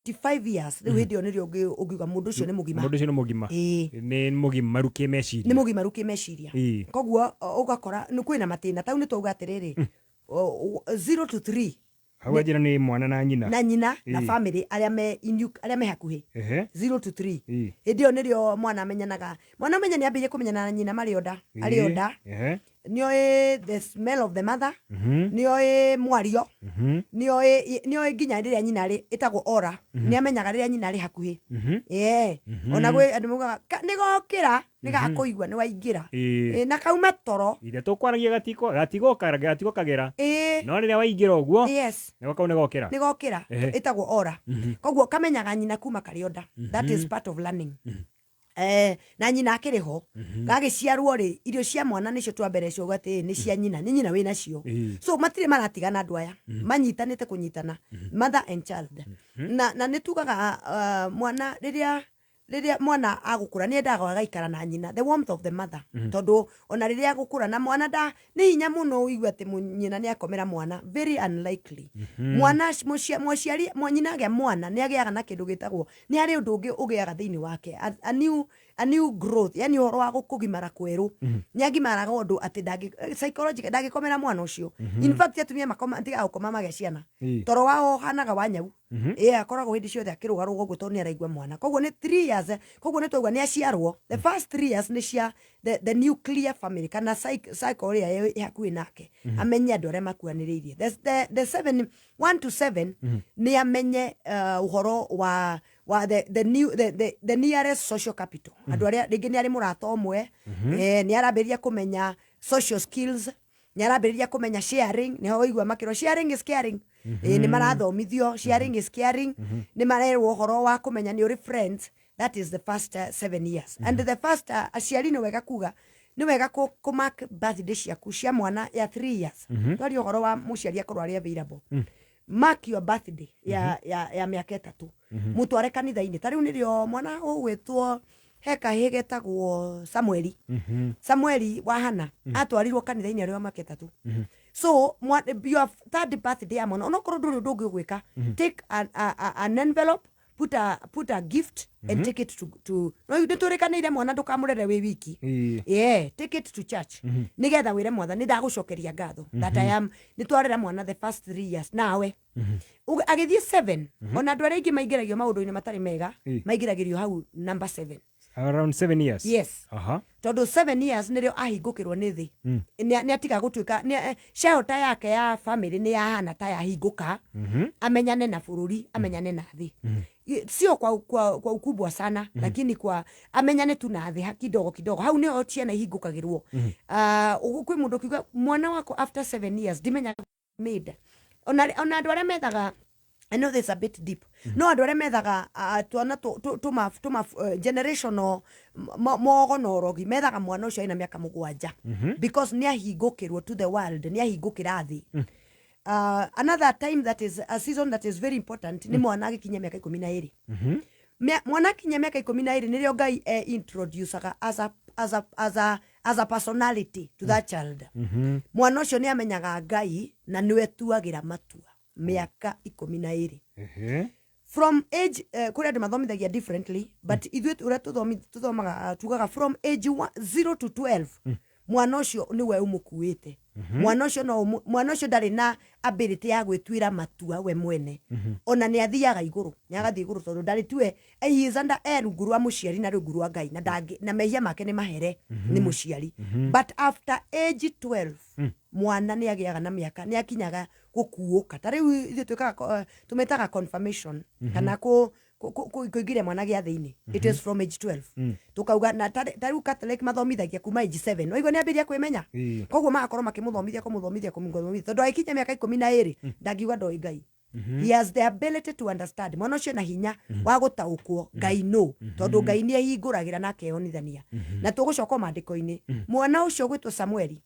5 years rĩu hĩndĩ ĩyo nĩrĩo ũngiuga mũndũ ũcio nĩ mũgima. Mũndũ ũcio nĩ mũgima. Nĩ mũgimaru kĩmeciria. Nĩ mũgimaru kĩmeciria. Koguo ũgakora nĩ kwĩna matĩna tau, nĩ twauga atĩrĩrĩ, 0 to 3. Hau anjĩra nĩ mwana na nyina. Na nyina na family arĩa me arĩa me hakuhĩ. 0 to 3, hĩndĩ ĩyo nĩrĩo mwana amenyanaga. Mwana ũmenye nĩ ambĩrĩrie kũmenyana na nyina marĩ o nda, arĩ o nda. Nĩoĩ the smell of the mother, nĩoĩ mwario, nĩoĩ nginya rĩrĩa nyina arĩ, ĩtagwo aura. Nĩ amenyaga rĩrĩa nyina arĩ hakuhĩ. Ona gwĩ andũ maugaga, "Nĩgokĩra, nĩgakũigua nĩ waingĩra." Na kauma toro. Ithe tũkwaragia gatiko gatigokagĩra. No rĩrĩa waingĩra ũguo, nĩgo kau nĩgokĩra. Nĩgokĩra. Ĩtagwo aura. Koguo kamenyaga nyina kuma karĩ o nda. That is part of learning. Na nyina akĩrĩ ho. Gagĩciarwo rĩ, irio cia mwana nĩcio twa mbere cio atĩ nĩ cia nyina, nĩ nyina wĩ nacio. So matirĩ maratigana andũ aya, manyitanĩte kũnyitana, mother and child. Na nĩ tugaga mwana rĩrĩa mwana agũkũra nĩ endaga agaikara na nyina, the warmth of the mother, tondũ ona rĩrĩa agũkũra na mwana nda nĩ hinya mũno ũigue atĩ nyina nĩ akomera mwana, very unlikely. Mwana mũciari nyina agĩa mwana nĩ agĩaga na kĩndũ gĩtagwo, nĩ harĩ ũndũ ũngĩ ũgĩaga thĩinĩ wake, a new growth, yani ũhoro wa kũgimara kwerũ. Nĩ agimaraga ũndũ atĩ ndangĩ psychological ndangĩkomera mwana ũcio. In fact, atumia makoma tigaga gũkoma magĩa ciana. Toro wao ũhanaga wa nyau. Ĩ akoragwo hĩndĩ ciothe akĩrũgarũga ũguo tondũ nĩ araigua mwana. Koguo nĩ 3 years. Koguo nĩ twauga nĩ aciarwo, the first 3 years nĩ cia the nuclear family kana cycle ĩrĩa ĩ hakuhĩ nake, amenye andũ arĩa makuanĩrĩirie. The seven, 1 to 7, nĩ amenye ũhoro wa the, new, the nearest social capital, andũ arĩa rĩngĩ nĩ arĩ mũrata ũmwe. Nĩ arambĩrĩria kũmenya social skills, nĩ arambĩrĩria kũmenya sharing. Nĩho ũigua makĩrwo "sharing is caring". Nĩ marathomithio sharing is caring, nĩ marerwo ũhoro wa kũmenya nĩ ũrĩ friends. That is the first 7 years. And the first aciari nĩ wega kuga nĩ wega kũ mark birthday ciaku cia mwana ya 3 years. Twaria ũhoro wa mũciari akorwo arĩ available, mark your birthday ya mĩaka 3, mũtware kanitha-inĩ. Ta rĩu nĩrĩo mwana ũgwĩtwo, he kahĩĩ getagwo Samueli, Samueli wa Hana, atwarirwo kanitha-inĩ arĩ wa mĩaka 3. So your third birthday ya mwana, onokorwo ndũrĩ ũndũ ũngĩ ũgwĩka, take an envelope, put a gift and take it to no nĩ tũrĩkanĩire mwana ndũkamũrere wĩ wiki. Yeah, take it to church nigetha wĩre Mwathani, "Ndagũcokeria ngatho that I am nĩ twarera mwana the first 3 years nawe." Agĩthiĩ 7, ona andũ arĩa aingĩ maingĩragio maũndũ-inĩ matarĩ mega, maingĩragĩrio hau number 7. Around 7 years. Yes. Tondũ 7 years nĩrĩo ahingũkĩrwo nĩ thĩ. Nĩ atiga gũtuĩka shelter yake ya family nĩ yahana ta yahingũka, amenyane na bũrũri, amenyane na thĩ. Sio kwa ukubwa sana, lakini kwa amenyane tu na thĩ kidogo kidogo. Hau nĩho ciana ihingũkagĩrwo. Ah, ũguo kwĩ mũndũ ũkiuga mwana wako after 7 years ndimenya made. Ona andũ arĩa methaga, I know this a bit deep, no andũ arĩa methaga twana tũma generational mogo na ũrogi, methaga mwana ũcio ena mĩaka 7, because nĩ ahingũkĩrwo to the world, nĩ ahingũkĩra thĩ. Another time that is a season that is very important nĩ mwana agĩkinyia mĩaka 12. Mwana akinyia mĩaka 12 nĩrĩo Ngai e introducaga as a personality to that child. Mwana ũcio nĩ amenyaga Ngai na nĩwe tuagĩra matua mĩaka 12. From age kũrĩ andũ mathomithagia differently, but ithuĩ ũrĩa tũthomaga, tugaga from age 0 to 12, mwana ũcio nĩwe ũmũkuĩte. Mwana ũcio no mwana ũcio ndarĩ na ability ya gwĩtuĩra matua we mwene. Ona nĩ athiaga igũrũ, nĩ agathiĩ igũrũ tondũ ndarĩ tuwe, he is under, e rungu rwa mũciari na rungu rwa Ngai, na ndangĩ na mehia make nĩ mahere nĩ mũciari. But after age 12, mwana nĩ agĩaga na mĩaka, nĩ akinyaga gũkuũka. Ta rĩu ithuĩ twĩkaga tũmĩtaga confirmation kana kũingĩria mwana gĩathĩ-inĩ. It is from age 12 tukauga. Na ta rĩu Catholic mathomithagia kuma age 7, waigua nĩ ambĩrĩria kwĩmenya. Koguo magakorwo makĩmũthomithia, kũmũthomithia, kũmũthomithia, tondũ agĩkinya mĩaka 12 ndangiuga ndoĩ Ngai. He has the ability to understand. Mwana ũcio na hinya wa gũtaũkwo Ngai no tondũ Ngai nĩ ehingũragĩra na akeyonithania, na tũgũcoka maandĩko-inĩ. Mwana ũcio gwĩtwo Samueli,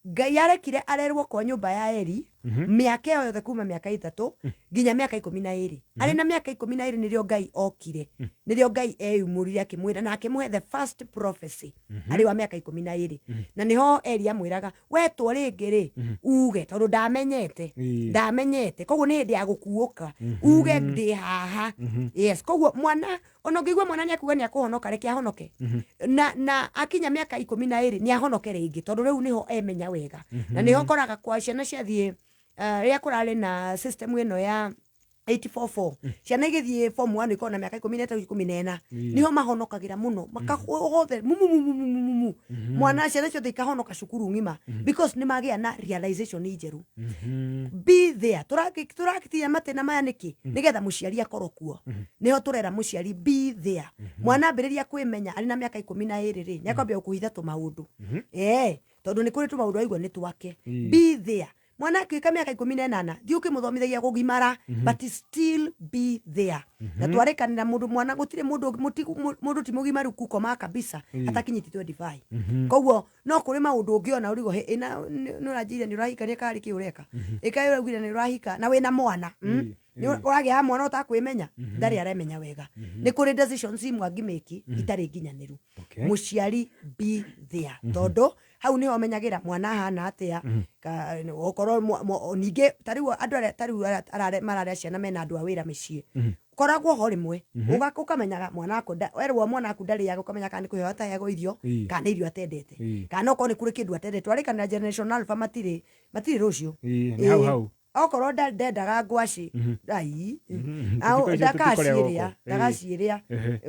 Ngai arekire arerwo kwa nyũmba ya Eli. Mĩaka ĩyo yothe kuma mĩaka 3 nginya mĩaka 12. Arĩ na mĩaka 12 nĩrĩo Ngai okire, nĩrĩo Ngai eyumũrire akĩmwĩra na akĩmũhe the first prophecy arĩ wa mĩaka 12. Na nĩho Eli amwĩraga, wetwo rĩngĩ rĩ, uge tondũ ndamenyete. Ndamenyete, koguo nĩ hĩndĩ ya gũkuũka, uge ndĩ haha. Yes, koguo mwana ona ũngĩigua mwana nĩ akuga nĩ akũhonoka, reke ahonoke. Na akinya mĩaka 12 nĩ ahonoke rĩngĩ, tondũ rĩu nĩho emenya wega. Na nĩho koraga kwa ciana ciathiĩ, rĩrĩa kũrarĩ na system ĩno ya 844, ciana igĩthiĩ form 1 ikorwo na mĩaka 13, 14, nĩho mahonokagĩra mũno, makahothe mumumumumumu mwana, ciana ciothe ikahonoka cukuru ng'ima because nĩ magĩa na realization njerũ. Be there. Tũrakitia matĩna maya nĩkĩ? Nĩgetha mũciari akorwo kuo. Nĩho tũrera mũciari, be there. Mwana ambĩrĩria kwĩmenya arĩ na mĩaka 12 rĩ, nĩ akwambia gũkũhitha tũmaũndũ, tondũ nĩ kũrĩ tũmaũndũ aigua nĩ twake. Be there. Mwana akĩka mĩaka 18, thiĩ ũkĩmũthomithagia kũgimara, but still be there. Na twarĩkanĩra mũndũ mwana gũtirĩ mũndũ mũndũ ti mũgimaru kukoma kabisa atakinyĩtie 25. Koguo no kũrĩ maũndũ ũngĩona ũrigwo, "Hĩ, ĩna nĩ ũranjĩire nĩ ũrahikania, karĩ kĩ ũreka?" Ĩka ũraugire nĩ ũrahika na wĩna mwana, Nĩ ũragĩa mwana ũtakwĩmenya, ndarĩ aremenya wega. Nĩ kũrĩ decisions imwe angĩmĩki itarĩ nginyanĩru. Mũciari, be there, tondũ hau nĩho ũmenyagĩra mwana ahana atĩa. Okorwo ningĩ ta rĩu andũ arĩa ta rĩu mararĩa ciana mena andũ a wĩra mĩciĩ, koragwo ho rĩmwe. Ũkamenyaga mwana waku werwo mwana waku ndarĩaga, ũkamenya kana nĩ kũheo ataheagwo irio, kana nĩ irio atendete, kana okorwo nĩ kũrĩ kĩndũ atendete. Twarĩkanĩra Generation Alpha matirĩ rũciũ. Nĩ hau hau. Okorwo ndendaga ngwacĩ ai. Thikũ icio tũtikoragwo ndakaciĩrĩa gũkũ. Ndagaciĩrĩa.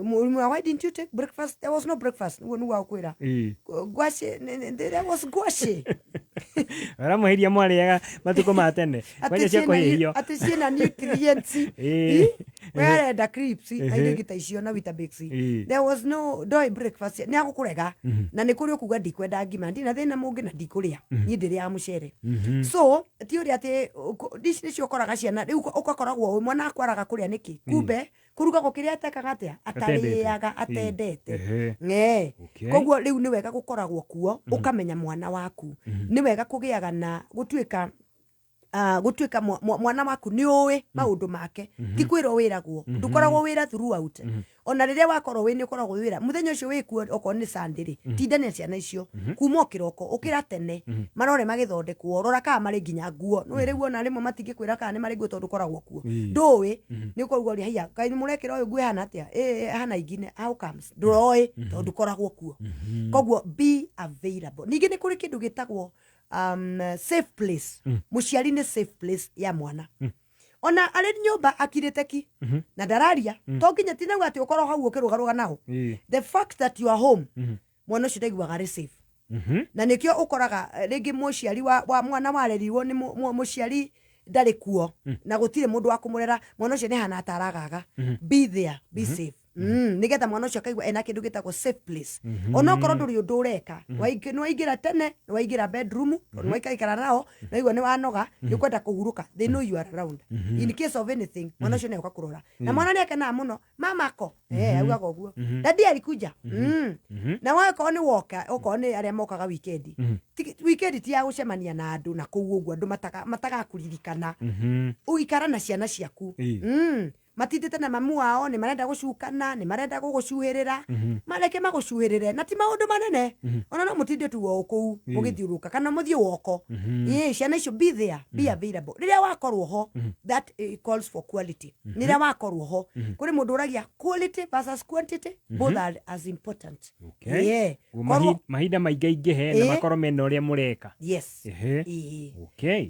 Mũrimũ, "Why didn't you take breakfast?" "There was no breakfast." Nĩguo agũkwĩra. Ngwacĩ there was ngwacĩ. Ũramũhĩria mwarĩaga matukũ ma tene. Kwanja cia kũhĩhio. Atĩ ciĩna nutrients. We arenda crisps na indo ingĩ ta icio na Weetabix. There was no ndoĩ breakfast. Nĩ agũkũrega. Na nĩ kũrĩ ũkuga, "Ndikwenda ngima, ndina thĩna mũngĩ na ndikũrĩa, niĩ ndĩrĩaga mũcere." So ti ũrĩa atĩ ici nĩcio ũkoraga ciana rĩu ũgakoragwo ũĩ mwana akwaraga kũrĩa nĩkĩ, kumbe kũrugagwo kĩrĩa atekaga atĩa. Atendete. Atarĩaga atendete. Koguo rĩu nĩ wega gũkoragwo kuo, ũkamenya mwana waku. Nĩ wega kũgĩaga na gũtuĩka gũtuĩka mwana waku nĩ ũĩ maũndũ make, ti kwĩrwo wĩragwo. Ndũkoragwo wĩra throughout. Ona rĩrĩa wakorwo wĩ nĩ ũkoragwo wĩra mũthenya ũcio wĩkuo, okorwo nĩ Sunday rĩ, tindania ciana icio kuma o kĩroko, ũkĩra tene, marore magĩthondekwo, rora kana marĩ nginya nguo. Nĩũĩ rĩu ona rĩmwe matingĩkwĩra kana nĩ marĩ nguo tondũ ũkoragwo kuo. Ndũĩ nĩ ũkauga ũrĩa, "Haiya, kaĩ nĩ mũrekĩra ũyũ nguo ĩhana atĩa? Ĩ ĩhana ingine, how comes?" Ndũroĩ tondũ ndũkoragwo kuo. Koguo be available. Ningĩ nĩ kũrĩ kĩndũ gĩtagwo safe place. Mũciari nĩ safe place ya mwana. Ona arĩ nyũmba akirĩte ki na ndararia, to nginya tinauga atĩ ũkorwo hau ũkĩrũgarũga nao. The fact that you are home, mwana ũcio ndaiguaga arĩ safe. Na nĩkĩo ũkoraga rĩngĩ mũciari wa mwana warerirwo nĩ mũciari ndarĩ kuo na gũtirĩ mũndũ wa kũmũrera, mwana ũcio nĩ hana ta aragaga. Be there, be safe, nĩgetha mwana ũcio akaigua ena kĩndũ gĩtagwo safe place. Ona okorwo ndũrĩ ũndũ ũreka, nĩwaingĩra tene, nĩwaingĩra bedroom, tondũ nĩwaikaikara nao, nĩwaigua nĩ wanoga, nĩ ũkwenda kũhurũka, they know you are around in case of anything. Mwana ũcio nĩagoka kũrora, na mwana nĩakenaga mũno, "Mamako augaga ũguo, "Daddy alikuja." Na wakorwo nĩ woka, okorwo nĩ arĩa mokaga weekend, weekend ti ya gũcemania na andũ na kũu ũguo andũ matagakuririkana. Ũikara na ciana ciaku. Matindĩte na mamu wao, nĩ marenda gũcukana, nĩ marenda gũgũcuhĩrĩra. Mareke magũcuhĩrĩre, na ti maũndũ manene. Ona no mũtinde tu o kũu mũgĩthiũrũrũka kana mũthiĩ woko. Ciana icio, be there, be available. Rĩrĩa wakorwo ho, that calls for quality. Rĩrĩa wakorwo ho, kũrĩ mũndũ ũragia quality versus quantity. Both are as important. Guo mahinda maingaingĩhe na makorwo mena ũrĩa mũreka. Yes.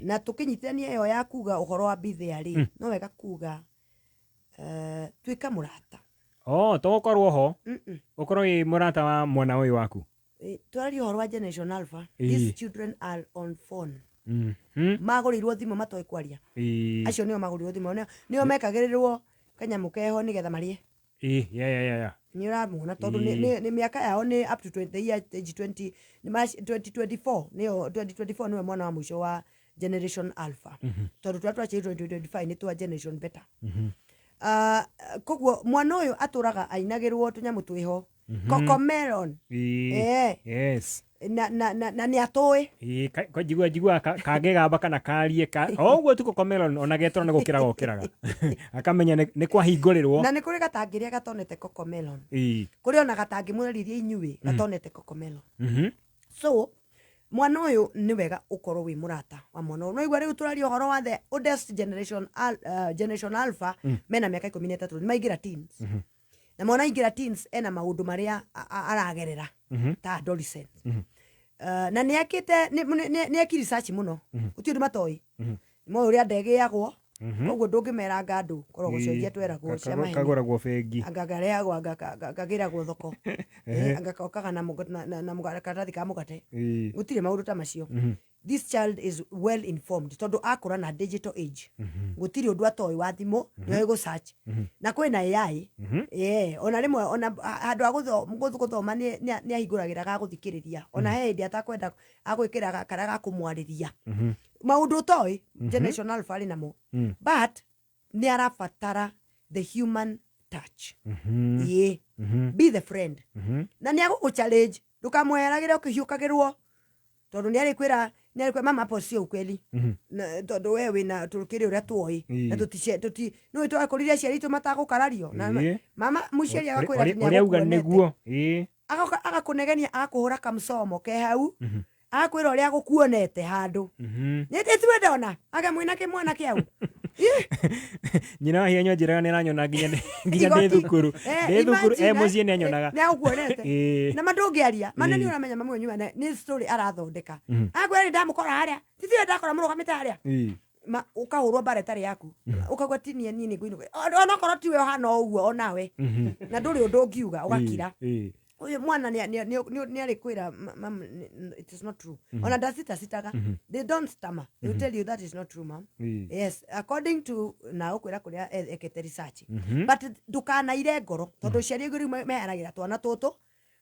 Na tũkĩnyitithania ĩyo ya kuga ũhoro wa be there rĩ, no wega kuga, tuĩka mũrata. Oh, to gũkorwo ho, ũkorwo wĩ mũrata wa mwana ũyũ waku. Twararia ũhoro wa Generation Alpha. These children are on phone. Magũrĩirwo thimũ matoĩ kwaria. Acio nĩo magũrĩirwo thimũ, nĩo mekagĩrĩrwo kanyamũ keho nĩgetha marĩe. Yeah. Nĩ ũramona tondũ nĩ mĩaka yao nĩ up to 20, the year age 20, nĩ 2024, nĩyo 2024 nĩwe mwana wa mũico wa Generation Alpha, tondũ tũrĩa twaciarirwo 2025 nĩ twa Generation Beta. Koguo mwana ũyũ atũraga ainagĩrwo tũnyamũ twĩho. Cocomelon. Eh. Yes. Na nĩ atũĩ. Ĩĩ, njigua kangĩgamba kana karie ka o ũguo tu Cocomelon ona getũra nĩ gũkĩra gokĩraga akamenya nĩ kwahingũrĩrwo. Na nĩ kũrĩ gatangĩrĩa gatonete Cocomelon. Kũrĩ ona gatangĩmũraririe inyuĩ gatonete Cocomelon. So mwana ũyũ nĩ wega ũkorwo wĩ mũrata wa mwana ũyũ. Noigua rĩu tũraria ũhoro wa the oldest generation, generation alpha, mena mĩaka 13, nĩ maingĩra teens. Na mwana aingĩra teens ena maũndũ marĩa aragerera ta adolescent. Na nĩ ekĩte nĩ eki research mũno, gũtirĩ ũndũ matoĩ. Moĩ ũrĩa ndegĩagwo, koguo ndũngĩmeranga andũ korogoco iria tweragwo cia maheni. Kagũragwo bengi. Anga karehagwo, anga kagĩragwo thoko. Anga kokaga na karatathi ka mũgate. Gũtirĩ maũndũ ta macio. This child is well informed tondũ akũra na digital age. Gũtirĩ ũndũ atoĩ wa thimũ, nĩoĩ gũ search. Na kwĩna AI. Yeah, ona rĩmwe ona handũ ha gũthoma nĩ ahingũragĩra ga gũthikĩrĩria. Ona he hĩndĩ atakwenda agwĩkĩra karĩa ga kũmwarĩria. Maũndũ ũtoĩ generation alpha arĩ namo. But nĩ arabatara the human touch. Ĩĩ. Be the friend. Na nĩ agũgũ challenge, ndũkamweheragĩre ũkĩhiũkagĩrwo, tondũ nĩ arĩkwĩra mama hapo sio ukweli. Na tondũ we wĩna tũkĩrĩ ũrĩa tuoĩ na tũtice tũti nĩũĩ twakũrire aciari aitũ matagũkarario na mama mũciari agakwĩra atĩ Ũrĩa auga nĩagũkuonete. Nĩguo. Ĩĩ. Agoka agakũnegenia, agakũhũra kamcomo ke hau, agakwĩra ũrĩa agũkuonete handũ. Nĩ ndona age mwĩna kĩmwana kĩau. Nyina wa hinya njĩraga nĩ aranyona nginya ndĩ Igoti. thukuru. Ndĩ thukuru e Imagine, mũciĩ nĩ anyonaga. Nĩ agũkuonete. Na ma ndũngĩaria mana nĩ ũramenya mami wanyu nĩ story arathondeka. Akwĩra nĩ ndamũkora harĩa, titiwe ndakora mũrũgamĩte harĩa. Ma ũkahũrwo mbara ĩtarĩ yaku, ũkauga ti niĩ, niĩ nĩ ngũinũka onokorwo tiwe ũhana o ũguo onawe, na ndũrĩ ũndũ ũngiuga, ũgakira. Ũyũ mwana nĩ arĩkwĩra, "Mam, it is not true." Ona ndacitacitaga, they don't stammer, they will tell you that is not true, mam. Yes, according to na ũkwĩra kũrĩa ekĩte research. But ndũkanaire ngoro, tondũ aciari aingĩ rĩu meheragĩra twana tũtũ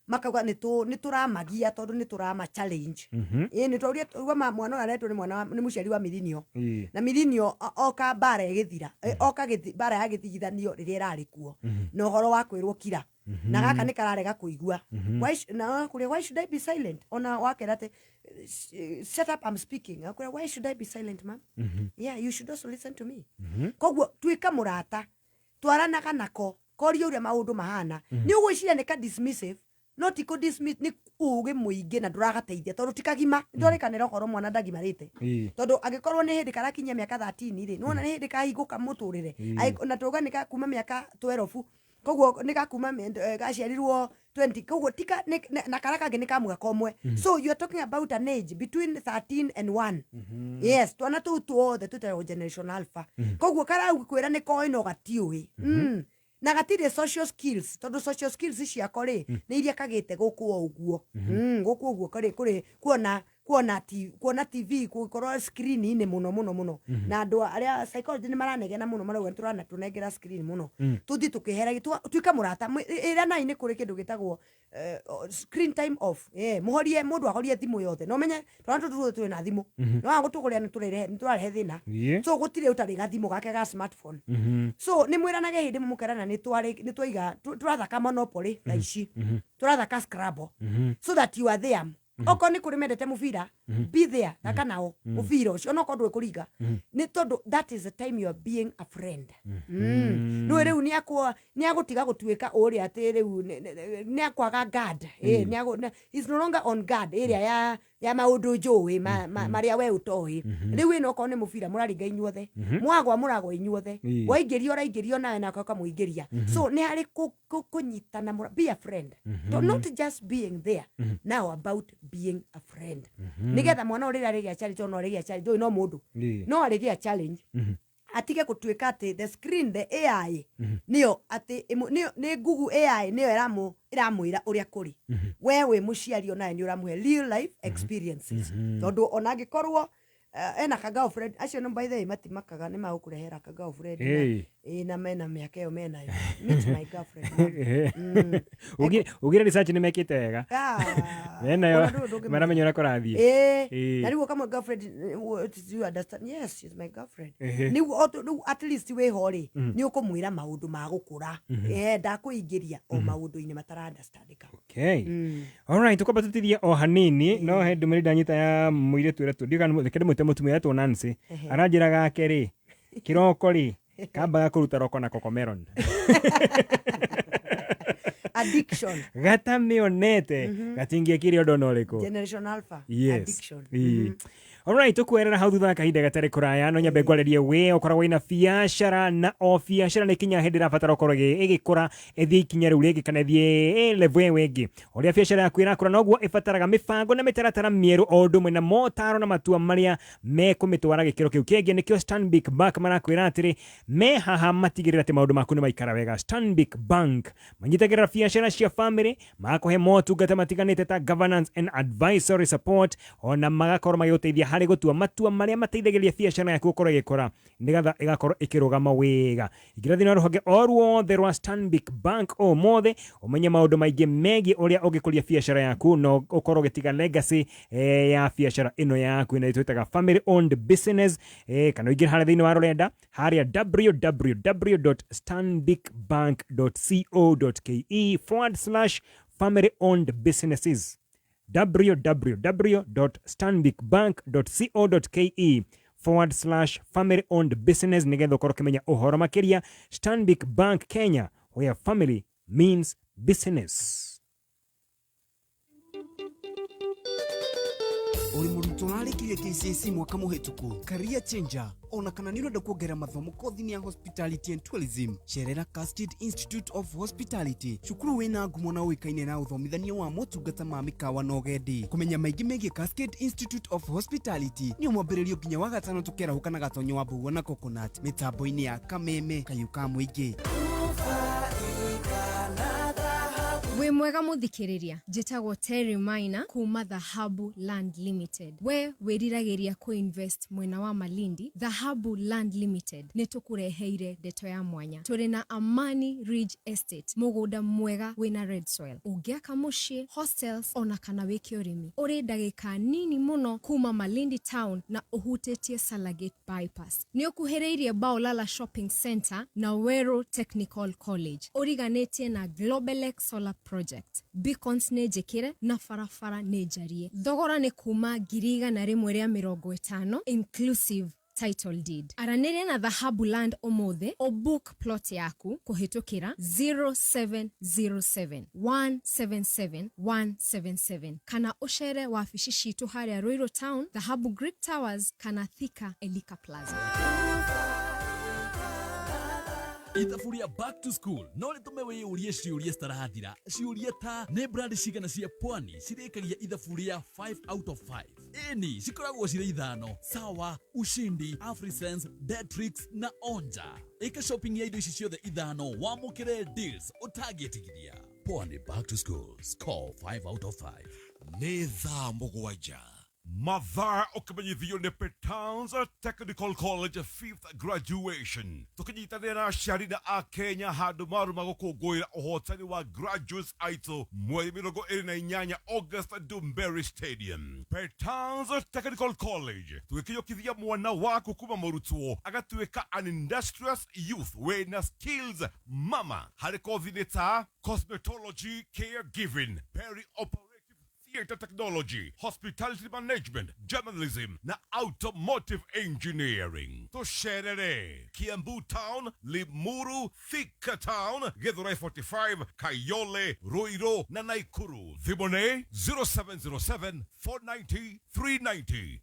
makauga nĩ tũramagia tondũ nĩ tũrama challenge. Ĩĩ, nĩ twaũria uga mwana ũyũ aretwo nĩ mwana nĩ mũciari wa millennial. Na millennial oka mbara ĩgĩthira, oka mbara ya gĩthigithanio rĩrĩa ĩrarĩ kuo na ũhoro wa kwĩrwo kira, na gaka nĩ kararega kũigua. Na agakũria, "Why should I be silent?" Ona wakera atĩ, "Shut up, I'm speaking," akwĩra, "Why should I be silent, ma'am? Yeah, you should also listen to me." Koguo tuĩka mũrata, twaranaga nako, koria ũrĩa maũndũ mahana. Nĩ ũgwĩciria nĩ ka dismissive, no ti kũ dismiss, nĩ ũgĩ mũingĩ na ndũragateithia tondũ ti kagima. Nĩ twarĩkanĩra ũhoro mwana ndagimarĩte, tondũ angĩkorwo nĩ hĩndĩ karakinyia mĩaka 13 rĩ, nĩwona nĩ hĩndĩ kahingũka mũtũrĩre. Na tuga nĩ ka kuma mĩaka 12, koguo nĩ gakuma gaciarirwo 20, koguo tika na karĩa kangĩ nĩ ka mwaka ũmwe. So you are talking about an age between 13 and 1. Yes, twana tũu tuothe twĩtagwo generation alpha. Koguo karaukwĩra nĩ koĩ no gatiũĩ. Na gatirĩ social skills, tondũ social skills ciako rĩ, nĩ iria kagĩte gũkũ o ũguo. Gũkũ ũguo kũrĩ kuona TV, gũkorwo screen-inĩ mũno mũno mũno. Na andũ arĩa psychology nĩ maranegena mũno, marauga nĩ tũrana tũnengera screen mũno. Tũthiĩ tũkĩheragia, tuĩka mũrata. Ĩranai nĩ kũrĩ kĩndũ gĩtagwo screen time off. Mũhorie, mũndũ ahorie thimũ yothe, na ũmenye twana tũtũ tuothe twĩ na thimũ, no waga gũtũgũrĩra nĩ tũrarehe thĩna. So gũtirĩ ũtarĩ gathimũ gake ga smartphone. So nĩ mwĩranage hĩndĩ ĩmwe mũkerana nĩ twaiga tũrathaka Monopoly thaa ici, tũrathaka Scrabble, so that you are there. Okorwo nĩ kũrĩ mendete mũbira, be there, thaka nao mũbira ũcio onokorwo ndũĩ kũringa, nĩ tondũ that is the time you are being a friend. Nĩũĩ rĩu nĩ agũtiga gũtuĩka ũrĩa atĩ rĩu nĩ akwaga guard. He's no longer on guard ĩrĩa ya maũndũ njũĩ marĩa we ũtoĩ. Rĩu ĩno okorwo nĩ mũbira mũraringa inyuothe, mwagwa mũragwa inyuothe, waingĩrio ũraingĩrio nawe nake ũkamũingĩria. So nĩ harĩ kũnyitana, be a friend. To not just being there, now about being a friend, nĩgetha mwana ũyũ rĩrĩa arĩgĩa challenge, no arĩgĩa challenge, ũyũ no mũndũ no arĩgĩa challenge, atige gũtuĩka atĩ the screen, the AI nĩyo atĩ nĩ Google AI nĩyo ĩramwĩra ũrĩa kũrĩ. We wĩ mũciari onawe nĩ ũramũhe real life experiences, tondũ ona angĩkorwo Ena ka girlfriend acio no, by the way, matimakaga nĩ magũkũrehera ka girlfriend na ĩ na mena mĩaka ĩyo menayo, "Meet my girlfriend, mom." Ugire research nĩ mekĩte wega. Ah, menayo ona ndũĩ ndũngĩmenya. Maramenya ũrĩa kũrathiĩ. Ĩĩ. Na rĩu ũkamwe girlfriend, what do you understand? Yes, she's my girlfriend. Rĩu rĩu at least wĩho rĩ, nĩ ũkũmwĩra maũndũ ma gũkũra, ndakũingĩria o maũndũ-inĩ matara understandĩka. Okay. Alright, tukwamba tutithie o hanini, no he ndũmĩrĩri ndanyita ya mũirĩtu ũrĩa ndiũĩ kana reke ndĩmwĩte mũtumia etwo Nancy. Aranjĩra gake rĩ, kĩroko rĩ, kambaga kũruta roko na cocomelon. Addiction. Gatamĩonete gatingĩekire ũndũ ona ũrĩkũ. Generation alpha. Yes. Addiction. Ĩĩ. Alright, tukuerera hau thutha wa kahinda gatarĩ kũraya, no nyambe ngwarĩrie we ũkoragwo wĩna biacara, na o biacara nĩ kinya hĩndĩ ĩrabatara ũkorwo ĩgĩkũra, ĩthiĩ ikinya rĩu rĩngĩ kana ĩthiĩ level ĩyo ĩngĩ. Ũrĩa biacara yaku ĩrakũra noguo ĩbataraga mĩbango na mĩtaratara mĩerũ, o ũndũ ũmwe na motaro na matua marĩa mekũmĩtwara gĩkĩro kĩu kĩngĩ. Nĩkĩo Stanbic Bank marakwĩra atĩrĩ, me haha matigĩrĩra atĩ maũndũ maku nĩ maikara wega. Stanbic Bank manyitagĩrĩra biacara cia famĩlĩ, magakũhe motungata matiganĩte ta governance and advisory support, ona magakorwo magĩgũteithia harĩ gũtua matua marĩa mateithagĩrĩria biacara yaku gũkorwo ĩgĩkũra nĩgetha ĩgakorwo ĩkĩrũgama wega. Ingĩra thĩinĩ wa rũhonge o ruothe rwa Stanbic Bank ũmũthĩ ũmenye maũndũ maingĩ megiĩ ũrĩa ũngĩkũria biacara yaku na ũkorwo ũgĩtiga legacy ya biacara ĩno yaku ĩno twĩtaga family owned business, kana ũingĩre harĩa thĩinĩ wa rũrenda harĩa www.stanbicbank.co.ke/family owned businesses, www.stanbicbank.co.ke/family owned business, nĩgetha ũkorwo ũkĩmenya ũhoro makĩria. Stanbic Bank Kenya, where family means business. Uri mũrutwo ũrarĩkirie KCSE mwaka mũhĩtũku, career changer, ona kana nĩ ũrenda kuongerera mathomo kothi-inĩ ya hospitality and tourism, cerera Cascade Institute of Hospitality, cukuru wĩna ngumo na ũĩkaine na ũthomithania wa motungata ma mĩkawa na ũgendi. Kũmenya maingĩ megiĩ Cascade Institute of Hospitality nĩ mwambĩrĩrio nginya wa gatano, tũkerahũka na gatonyo wa mbũgua na coconut mĩtambo-inĩ ya Kameme kayũ ka mũingĩ. Wĩ mwega mũthikĩrĩria, njĩtagwo Terry Maina kuma Dhahabu Land Limited. We wĩriragĩria kũinvest mwena wa Malindi, Dhahabu Land Limited nĩ tũkũreheire ndeto ya mwanya. Tũrĩ na Amani Ridge Estate, mũgũnda mwega wĩna red soil, ũngĩaka mũciĩ, hostels, ona kana wĩke ũrĩmi. Ũrĩ ndagĩka nini mũno kuma Malindi town na ũhutĩtie Salagate bypass. Nĩ ũkuhĩrĩirie Baolala Shopping Center na Weru Technical College. Ũriganĩtie na Globelex Solar Project. Beacons nĩ njĩkĩre na barabara nĩ njarie. Thogora nĩ kuma 150,000, inclusive title deed. Aranĩria na Dhahabu Land ũmũthĩ ũbook plot yaku kũhĩtũkĩra 0707 177 177, kana ũcere wabici citũ harĩa Ruiru Town, Dhahabu Greek Towers, kana Thika Elika Plaza. Ithabu rĩa back to school no rĩtũme wĩyũrie ciũria citarathira, ciũria ta nĩ brand cigana cia pwani cirĩkagia ithabu rĩa 5 out of 5? Ĩni, cikoragwo cirĩ ithano: Sawa, Ushindi, Afrisense, Detrix na Onja. Ĩka shopping ya indo ici ciothe ithano wamũkĩre deals ũtangĩtigithia. Pwani back to school, score 5 out of 5. Nĩ thaa 7. Mathaa ũkĩmenyithio nĩ Petans Technical College fifth graduation, tũkĩnyitanĩra na aciari na akenya handũ maruma gũkũngũĩra ũhotani wa graduates aitũ mweri 28 August, Ndumberi Stadium. Petans Technical College, tũgĩkinyũkithia mwana waku kuma mũrutwo agatuĩka an industrious youth wĩna skills mama harĩ kothi nĩ ta cosmetology, caregiving, peri-operative theater technology, hospitality management, journalism na automotive engineering. Tusherere Kiambu Town, Limuru, Thika Town, Githurai 45, Kayole, Ruiru na Nakuru. Thimũ 0707 490 390.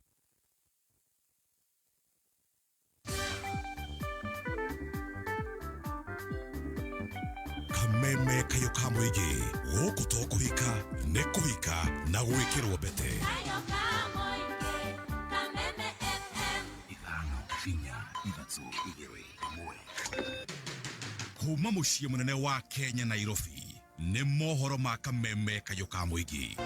Kameme kayo ka mũingĩ, gũkũ to kũhika, nĩ kũhika na gwĩkĩrwo mbete. 5 4 3 2 1. Kuma mũciĩ mũnene wa Kenya, Nairobi, nĩ mohoro ma Kameme kayo ka mũingĩ.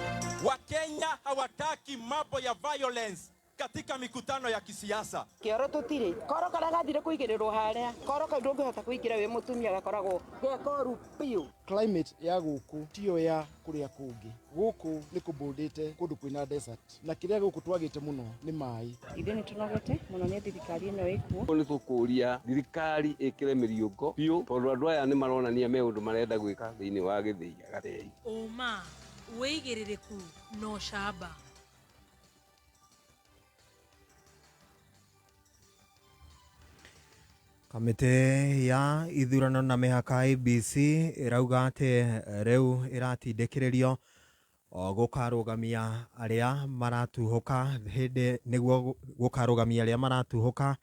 Wakenya hawataki mambo ya violence. katika mikutano ya kisiasa. Kĩoro tũtirĩ koro karĩa gathire kũigĩrĩrwo harĩa koro kau ndũngĩhota kũingĩra wĩ mũtumia gakoragwo gekoru biũ. Climate ya gũkũ tiyo ya kũrĩa kũngĩ. Gũkũ nĩ kũbũndĩte kũndũ kwĩna desert na kĩrĩa gũkũ twagĩte mũno nĩ maĩ. Ithuĩ nĩ tũnogete mũno nĩ thirikari ĩno ĩkuo. Nĩ tũkũria thirikari ĩkĩre mĩriũngo biũ tondũ andũ aya nĩ maronania me ũndũ marenda gwĩka thĩinĩ wa Gĩthĩiga Gatei. Ũma, wĩigĩrĩrĩku na ũcamba. Kamĩtĩ ya ithurano na mĩhaka IEBC ĩrauga atĩ rĩu ĩratindĩkĩrĩrio gũkarũgamia arĩa maratuhũka hĩndĩ nĩguo gũkarũgamia arĩa maratuhũka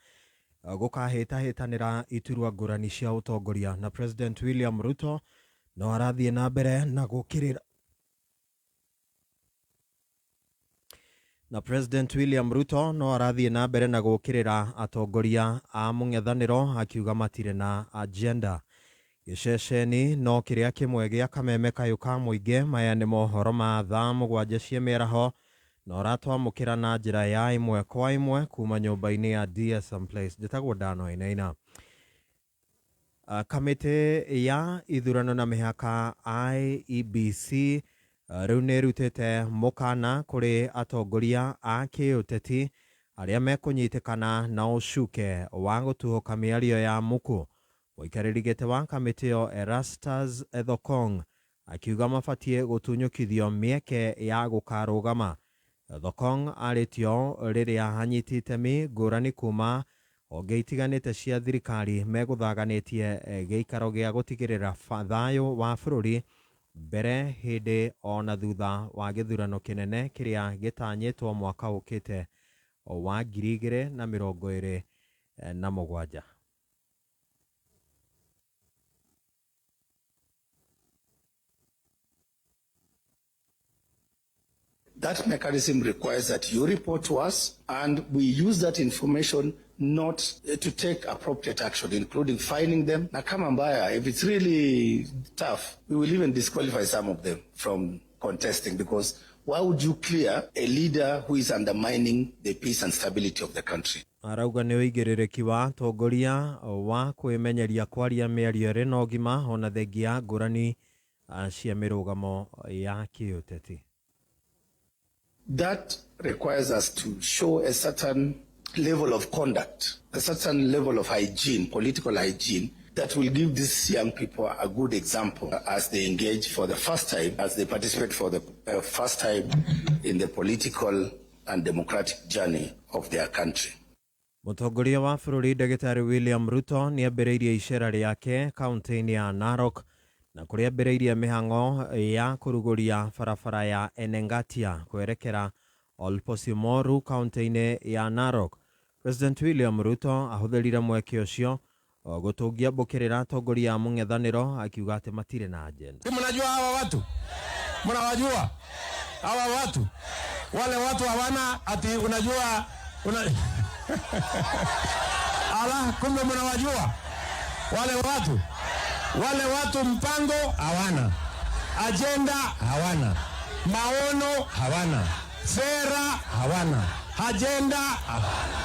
gũkahĩtahĩtanĩra iturwa ngũrani cia ũtongoria na President William Ruto no arathiĩ na mbere na gũkĩrĩra na President William Ruto no arathiĩ na mbere na gũkĩrĩra atongoria a mũng'ethanĩro akiuga matirĩ na agenda. Gĩceceni no kĩrĩa kĩmwe gĩa kameme kayũ ka mũingĩ. Maya nĩ mohoro ma thaa 7 cia mĩaraho na ũratwamũkĩra na njĩra ya ĩmwe kwa ĩmwe kuma nyũmba-inĩ ya DSM Place. Njĩtagwo Dano Wainaina. Kamĩtĩ ya ithurano na mĩhaka IEBC rĩu nĩ ĩrutĩte mũkana kũrĩ atongoria a kĩũteti arĩa mekũnyitĩkana na ũcuke wa gũtuhũka mĩario ya muku. Mũikarĩri gĩtĩ wa kamĩtĩ ĩyo Erastus Ethekong akiuga mabatiĩ gũtunyũkithio mĩeke ya gũkarũgama. Ethekong arĩtio rĩrĩa anyiti itemi ngũrani kuma honge itiganĩte cia thirikari megũthaganĩtie gĩikaro gĩa gũtigĩrĩra thayũ wa bũrũri mbere, hĩndĩ ona thutha wa gĩthurano kĩnene kĩrĩa gĩtanyĩtwo mwaka ũkĩte wa 2027. That mechanism requires that you report to us, and we use that information not to take appropriate action, including fining them. Na kama mbaya, if it's really tough, we will even disqualify some of them from contesting, because why would you clear a leader who is undermining the peace and stability of the country? Arauga nĩ ũigĩrĩrĩki wa atongoria wa kwĩmenyeria kwaria mĩario ĩrĩ na ũgima ona thengia ngũrani cia mĩrũgamo ya kĩũteti. That requires us to show a certain level of conduct, a certain level of hygiene, political hygiene, that will give these young people a good example as they engage for the first time, as they participate for the first time in the political and democratic journey of their country. Mũtongoria wa bũrũri Ndagĩtarĩ William Ruto nĩ ambĩrĩirie icera rĩake kaunti-inĩ ya Narok na kũrĩa ambĩrĩirie mĩhang'o ya kũrugũria barabara ya Enengatia kwerekera Olposimoru kaunti-inĩ ya Narok. President William Ruto ahũthĩrire mweke ũcio gũtũngia mbũkĩrĩra atongoria a mũng'ethanĩro akiuga atĩ matirĩ na agenda. Mnajua hawa watu? Mnawajua hawa watu? Wale watu hawana ati unajua Ala, kumbe mnawajua wale watu. Wale watu mpango hawana, agenda hawana, maono hawana, sera hawana, agenda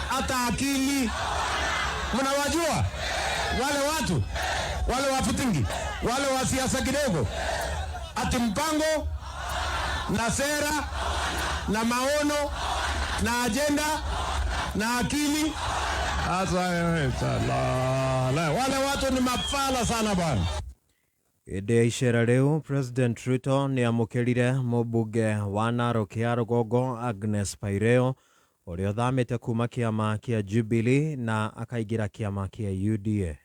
hata akili. Mnawajua wale watu, wale wafutingi, wale wa siasa kidogo, ati mpango na sera na maono na agenda na akili. Wale watu ni mafala sana bwana. Hĩndĩ ya icera rĩu President Ruto nĩ amũkĩrire mũmbunge wa Narok ya rũgongo Agnes Paireo ũrĩa ũthamĩte kuma kĩama kĩa Jubilee na akaingĩra kĩama kĩa UDA.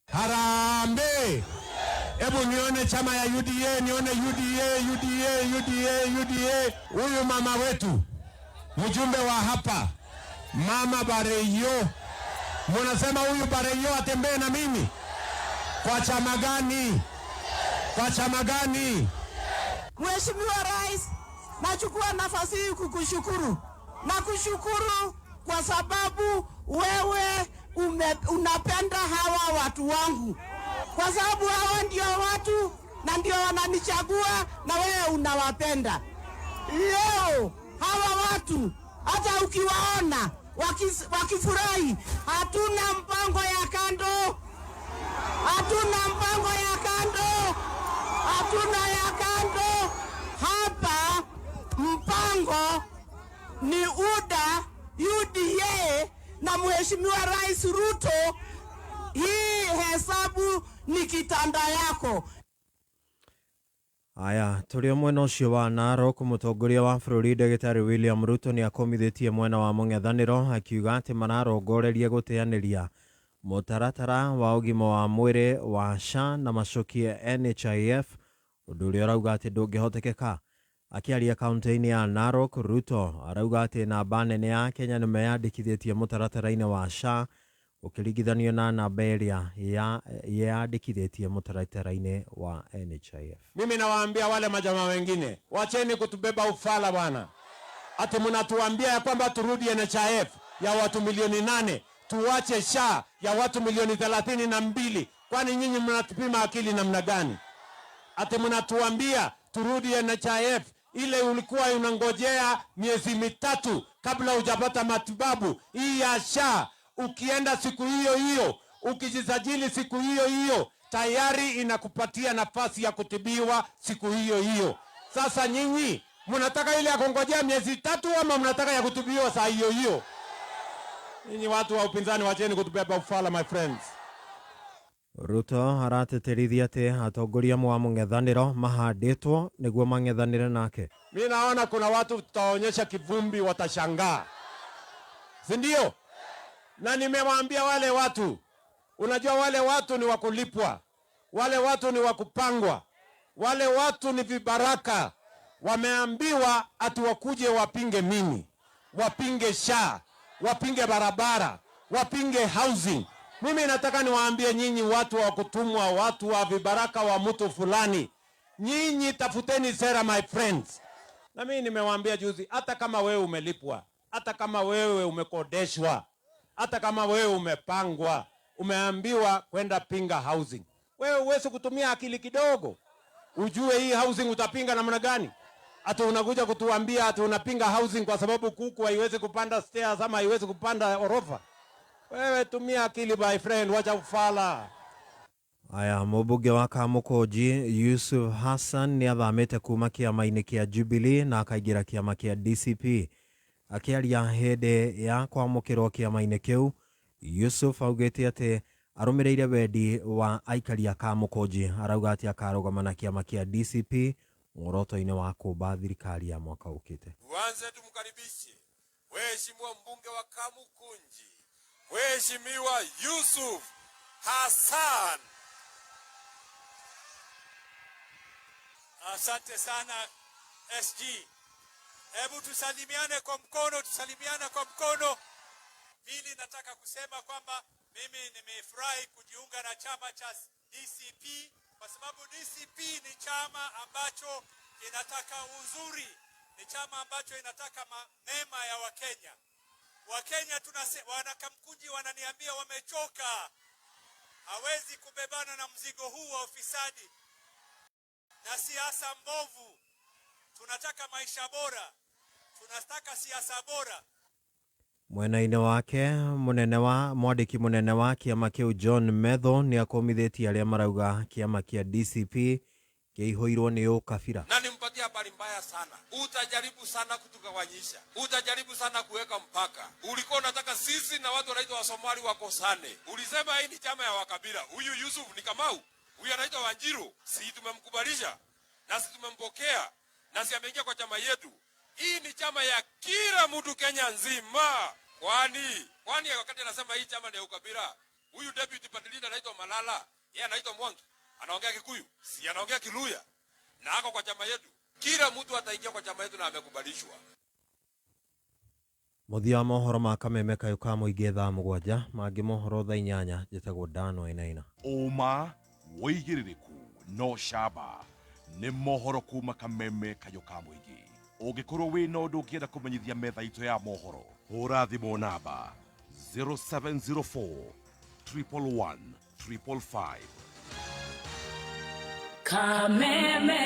Harambee! Hebu nione chama ya UDA, nione UDA, UDA, UDA, UDA. Huyu mama wetu mjumbe wa hapa, Mama Bareyo, munasema huyu Bareyo atembee na mimi kwa chama gani? Kwa chama gani? Mheshimiwa Rais, nachukua nafasi hii kukushukuru. Nakushukuru kwa sababu wewe unapenda hawa watu wangu. Kwa sababu hawa ndio watu na ndio wananichagua na wewe unawapenda. Leo hawa watu Hata ukiwaona wakifurahi, hatuna mpango ya kando, hatuna mpango ya kando, hatuna ya kando. Hapa mpango ni UDA, UDA na Mheshimiwa Rais Ruto. Hii hesabu ni kitanda yako. Aya, tũrĩ o mwena ũcio wa Narok, mũtongoria wa bũrũri Ndagĩtarĩ William Ruto nĩ akomithĩtie mwena wa mũng'ethanĩro akiuga atĩ mararongoreria gũteanĩria mũtaratara wa ũgima wa mwĩrĩ wa SHA na macokie NHIF, ũndũ ũrĩa ũrauga atĩ ndũngĩhotekeka. Akĩaria kaunti-inĩ ya Narok, Ruto arauga atĩ namba nene ya Kenya nĩ meyandĩkithĩtie mũtaratara-inĩ wa SHA ũkĩringithanio na namba ĩrĩa yeyandĩkithĩtie mũtaratara-inĩ wa NHIF. Mimi nawaambia wale majamaa wengine, wacheni kutubeba ufala bwana. Ati mnatuambia ya kwamba turudi NHIF ya watu milioni 8, tuache SHA ya watu milioni 32. Kwani nyinyi mnatupima akili namna gani? Ati mnatuambia turudi NHIF ile ulikuwa unangojea miezi 3 kabla hujapata matibabu. Hii ya SHA ukienda siku hiyo hiyo, ukijisajili siku hiyo hiyo, tayari inakupatia nafasi ya kutibiwa siku hiyo hiyo. Sasa nyinyi mnataka ile ya kungojea miezi 3 ama mnataka ya kutibiwa saa hiyo hiyo? Nyinyi watu wa upinzani, wacheni kutubeba ufala, my friends. Ruto arateterithia atĩ atongoria mwa mũng'ethanĩro mahandĩtwo nĩguo mang'ethanĩre nake. Mimi naona kuna watu tutaonyesha kivumbi, watashangaa, si ndio? Na nimewaambia wale watu, unajua wale watu ni wakulipwa, wale watu ni wakupangwa, wale watu ni vibaraka. Wameambiwa ati wakuje wapinge mimi, wapinge SHA, wapinge barabara, wapinge housing. Mimi nataka niwaambie nyinyi watu wa kutumwa, watu wa vibaraka wa mtu fulani, nyinyi tafuteni sera, my friends. Na mimi nimewaambia juzi, hata kama wewe umelipwa, hata kama wewe umekodeshwa, hata kama wewe umepangwa, umeambiwa kwenda pinga housing, wewe uweze kutumia akili kidogo ujue hii housing utapinga namna gani? Ati unakuja kutuambia ati unapinga housing kwa sababu kuku haiwezi kupanda stairs ama haiwezi kupanda orofa. Wewe tumia akili, my friend, wacha ufala. Aya, mũmbunge wa Kamukunji Yusuf Hassan nĩ athamĩte kuma kĩama-inĩ kĩa Jubilee na akaingĩra kĩama kĩa DCP. Akĩaria hĩndĩ ya kwamũkĩrwo kĩama-inĩ kĩu, Yusuf augĩte atĩ arũmĩrĩire wendi wa aikari a Kamukunji. Arauga atĩ akarũgama na kĩama kĩa DCP muoroto-inĩ wa kũmba thirikari ya mwaka ũkĩte. Tuanze tumkaribishe Mheshimiwa mbunge wa Kamukunji, Mheshimiwa Yusuf Hassan. Asante sana SG. Hebu tusalimiane kwa mkono, tusalimiane kwa mkono. Pili, nataka kusema kwamba mimi nimefurahi kujiunga na chama cha DCP kwa sababu DCP ni chama ambacho kinataka uzuri, ni chama ambacho inataka mema ya Wakenya. Wakenya wanakamkunji wananiambia wamechoka, hawezi kubebana na mzigo huu wa ufisadi na siasa mbovu. Tunataka maisha bora, tunataka siasa bora. Mwena-inĩ wake mũnene wa mwandĩki mũnene wa kĩama kĩu John Metho nĩ akomithĩtie arĩa marauga kĩama kĩa DCP kĩihũirwo nĩ ũkabira. Na nimpatie habari mbaya sana. Utajaribu sana kutugawanyisha, utajaribu sana kuweka mpaka. Ulikuwa unataka sisi na watu wanaitwa Wasomali wakosane. Ulisema hii ni chama ya wakabila. Huyu Yusuf ni Kamau, huyu anaitwa Wanjiru. Si tumemkubalisha na si tumempokea na si ameingia kwa chama yetu. Hii ni chama ya kila mtu Kenya nzima. Kwani wakati anasema hii chama ni ya ukabila, huyu deputy party leader anaitwa Malala, yeye anaitwa Mwangi, anaongea Kikuyu, si anaongea Kiluya, na ako kwa chama yetu. Kila mtu ataingia kwa chama yetu na amekubalishwa. Mũthia wa mohoro ma Kameme kayũ ka mũingĩ thaa 7, mangĩ mohoro thaa 8. Njĩtagwo Dan Wainaina. Ũma wĩigĩrĩrĩku no camba nĩ mohoro kuma Kameme kayũ ka mũingĩ. Ũngĩkorwo wĩna ũndũ ũngĩenda kũmenyithia metha itũ ya mohoro, hũra thimũ namba 0704 111 555. Kameme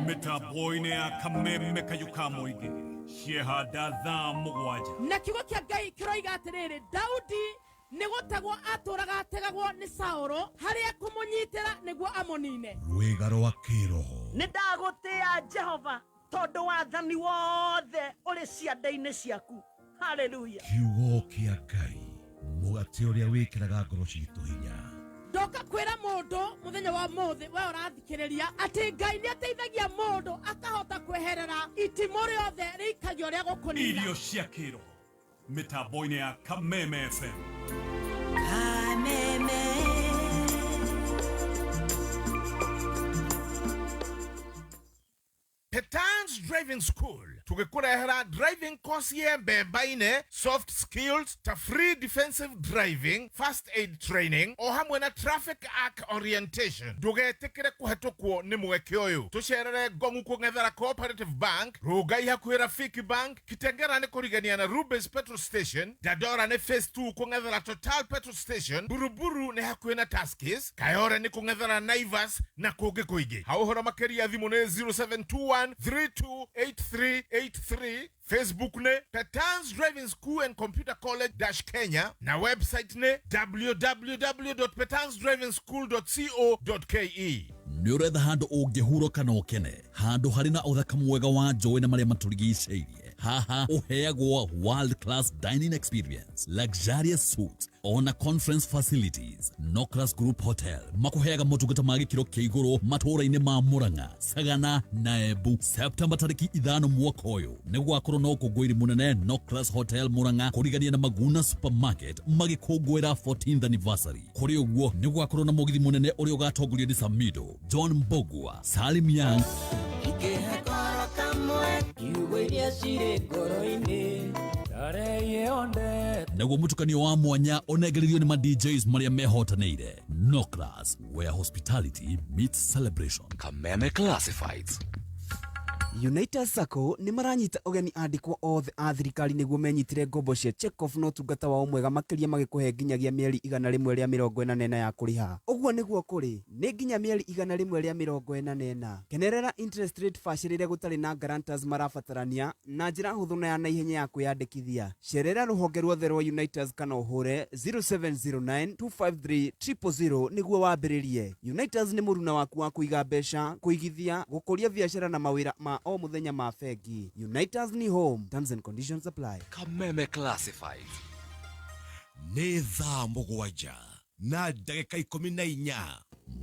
Mĩtambo-inĩ ya Kameme kayũ ka mũingĩ. Ciehanda thaa 7. Na kiugo kĩa Ngai kĩroiga atĩrĩrĩ, Daudi nĩ gũtegwo atũraga ategagwo nĩ Saũlũ harĩa kũmũnyitĩra nĩguo amũnine. Rwĩga rwa kĩroho. Nĩ ndagũtĩa Jehova tondũ wathani wothe ũrĩ ciande-inĩ ciaku. Haleluya. Kiugo kĩa Ngai, mũgate ũrĩa wĩkĩraga ngoro citũ hinya. Ndoka kwĩra mũndũ mũthenya wa ũmũthĩ, we ũrathikĩrĩria, atĩ Ngai nĩ ateithagia mũndũ akahota kweherera itimũ rĩothe rĩikagio rĩa gũkũnina. Irio cia kĩroho mĩtambo-inĩ ya Kameme FM. Kameme. Petans Driving School tũgĩkũrehera driving course ye mbemba-inĩ, soft skills ta free defensive driving, first aid training o hamwe na traffic arc orientation. Ndũgetĩkĩre kũhetũkwo nĩ mweke ũyũ. Tũcerere Ngongu kũng'ethera Cooperative Bank, Rũngai hakuhĩ Rafiki Bank, Kitengera nĩ kũrigania na Rubis Petrol Station, Dandora nĩ Phase 2 kũng'ethera Total Petrol Station, Buruburu nĩ hakuhĩ na Tuskys, Kayore nĩ kũng'ethera Naivas na kũngĩ kũingĩ. Ha ũhoro makĩria thimũ nĩ 0721 328383, Facebook nĩ Petans Driving School and Computer College dash Kenya na website nĩ www.petansdrivingschool.co.ke. Nĩ ũretha handũ ũngĩhurũka na ũkene, handũ harĩ na ũthaka mwega wa njũĩ na marĩa matũrigicĩirie. Haha ũheagwo world class dining experience, luxurious suites ona conference facilities. Nocras Group Hotel makũheaga motungata ma gĩkĩro kĩa igũrũ matũũra-inĩ ma Murang'a, Sagana na Embu. Septemba tarĩki 5 mwaka ũyũ nĩ gũgakorwo na ũkũngũĩri mũnene Nocras Hotel Murang'a kũrigania na Maguna Supermarket magĩkũngũĩra 14th anniversary. Kũrĩ ũguo nĩ gũgakorwo na mũgithi mũnene ũrĩa ũgatongorio nĩ Samido, John Mbogua, Salim Young, Ikĩhekoro kamwe kiugo iria cirĩ ngoro-inĩ naguo mũtukanio wa mwanya ũnengererio nĩ ma DJs marĩa mehotanĩire. Nocras, where hospitality meets celebration. Kameme Classifieds. United Sacco nĩ maranyita ũgeni andĩkwo othe a thirikari nĩguo menyitĩre ngombo cia check-off na ũtungata wao mwega makĩria magĩkũhe nginyagia mĩeri 144 ya kũrĩha. Ũguo nĩguo kũrĩ nĩ nginya mĩeri 144. Kenerera interest rate bacĩrĩre gũtarĩ na guarantors marabatarania na njĩra hũthũ na ya naihenya ya kwĩyandĩkithia. Cerera rũhonge ruothe rwa Unitas kana ũhũre 0709 253 000 nĩguo wambĩrĩrie. Unitas nĩ mũruna waku wa kũiga mbeca, kũigithia, gũkũria biacara na mawĩra ma o mũthenya ma bengi. Unitas ni home. Terms and conditions apply. Kameme Classifieds. Nĩ thaa 7 na ndagĩka 14.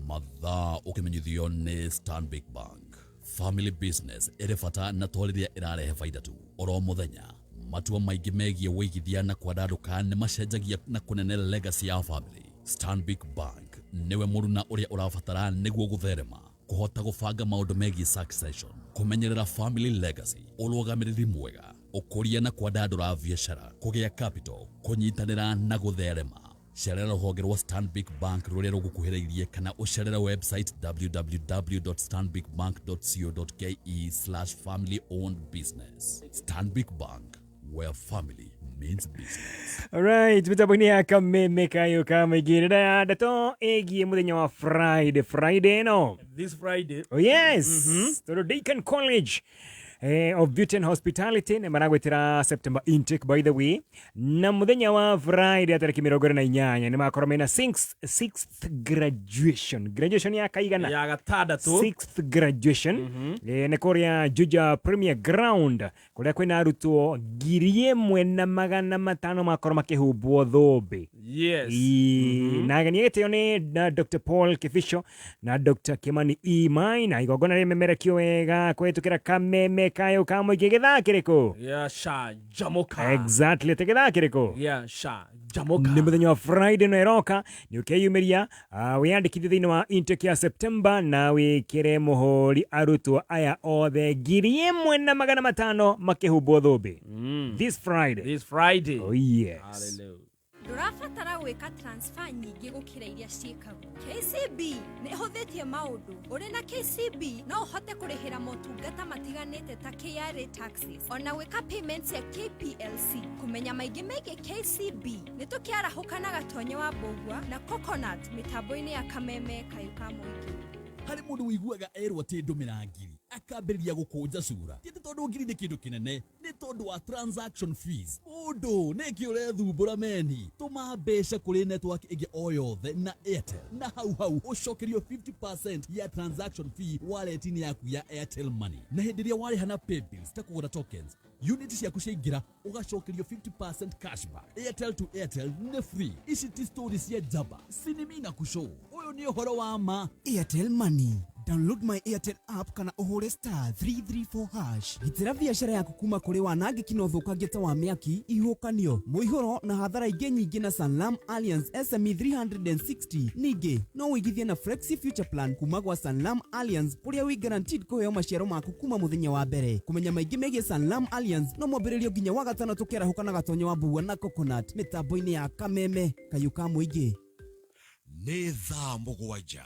Mathaa ũkĩmenyithio nĩ Stanbic Bank. Family business ĩrĩ bata na to rĩrĩa ĩrarehe baida tu. Oro mũthenya matua maingĩ megiĩ wĩigithia na kwandandũka nĩ macenjagia na kũnene legacy ya family. Stanbic Bank nĩwe mũruna ũrĩa ũrabatara nĩguo gũtherema, kũhota gũbanga maũndũ megiĩ succession, kũmenyerera family legacy, ũrũgamĩrĩri mwega, ũkũria na kwandandũra biacara, kũgĩa capital, kũnyitanĩra na gũtherema. Cerera rũhonge rwa Stanbic Bank rũrĩa rũgũkuhĩrĩirie kana ũcerere website www.stanbicbank.co.ke/family owned business. Stanbic Bank, where family means business. Alright, mitambo-inĩ ya Kameme kayo ka maingĩ ya ndeto ĩgiĩ mũthenya wa Friday, Friday ĩno. This Friday. Oh yes, tondũ Deakin College of Beauty and Hospitality nĩ maragwĩtĩra September intake, by the way, na mũthenya wa Friday tarĩki 28 nĩ makorwo mena sixth graduation ya kaigana ya gatandatũ, sixth graduation, nĩ kũrĩa Juja Premier Ground kũrĩa kwĩna arutwo 1500 makorwo makĩhumbwo thũmbĩ. Yes. Na ageni gĩtĩo nĩ na Dr. Paul Kifisho na Dr. Kimani E. Maina. Igongona rĩmemerekio wega kũhĩtũkĩra Kameme kayo ka mũingĩ gĩthaa kĩrĩkũ? Ya sha jamoka. Exactly, atĩ gĩthaa kĩrĩkũ? Ya sha jamoka. Nĩ mũthenya wa Friday no ĩroka nĩ ũkeyumĩria, wĩyandĩkithie thĩinĩ wa intake ya September na wĩkĩre mũhũri arutwo aya othe 1500 makĩhumbwo thũmbĩ this Friday. This Friday. Oh yes. Hallelujah. Ndũrabatara gwĩka transfer nyingĩ gũkĩra iria ciĩkagwo. KCB nĩ ĩhũthĩtie maũndũ. Ũrĩ na KCB no ũhote kũrĩhĩra motungata matiganĩte ta KRA taxes, ona gwĩka payments ya KPLC. Kũmenya maingĩ megiĩ KCB nĩ tũkĩarahũka na Gatonye wa Mbũgua na Coconut mĩtambo-inĩ ya Kameme kayo ka mũingĩ. Harĩ mũndũ ũiguaga erwo atĩ ndũmĩra ngiri Akambĩrĩria gũkũnja cura. Ti atĩ tondũ ngiri nĩ kĩndũ kĩnene, nĩ tondũ wa transaction fees. Mũndũ nĩkĩ ũrethumbũra meni? Tũma mbeca kũrĩ network ĩngĩ o yothe na Airtel, na hau hau ũcokerio 50% ya transaction fee wallet-inĩ yaku ya Airtel Money. Na hĩndĩ ĩrĩa warĩha na paybills ta kũgũra tokens, unit ciaku ciaingĩra ũgacokerio 50% cashback. Airtel to Airtel nĩ free. Ici ti story cia njamba, sinimi na kushow. Ũyũ nĩ ũhoro wa ma. Airtel Money. Download my Airtel app kana ũhũre star 334 hash. Gitĩra biacara yaku kuma kũrĩ wanangĩki na ũthũkangia ta wa mĩaki, ihuhũkanio, mũihũro na hathara ingĩ nyingĩ na Sanlam Alliance SME 360. Ningĩ no ũigithie na Flexi Future Plan kuma gwa Sanlam Alliance kũrĩa wĩ guaranteed kũheo maciaro maku kuma mũthenya wa mbere. Kũmenya maingĩ megiĩ Sanlam Alliance no mwambĩrĩrio nginya wa gatano tũkĩarahũka na Gatonyo wa Mbua na Coconut mĩtambo-inĩ ya Kameme kayũ ka mũingĩ. Nĩ thaa 7.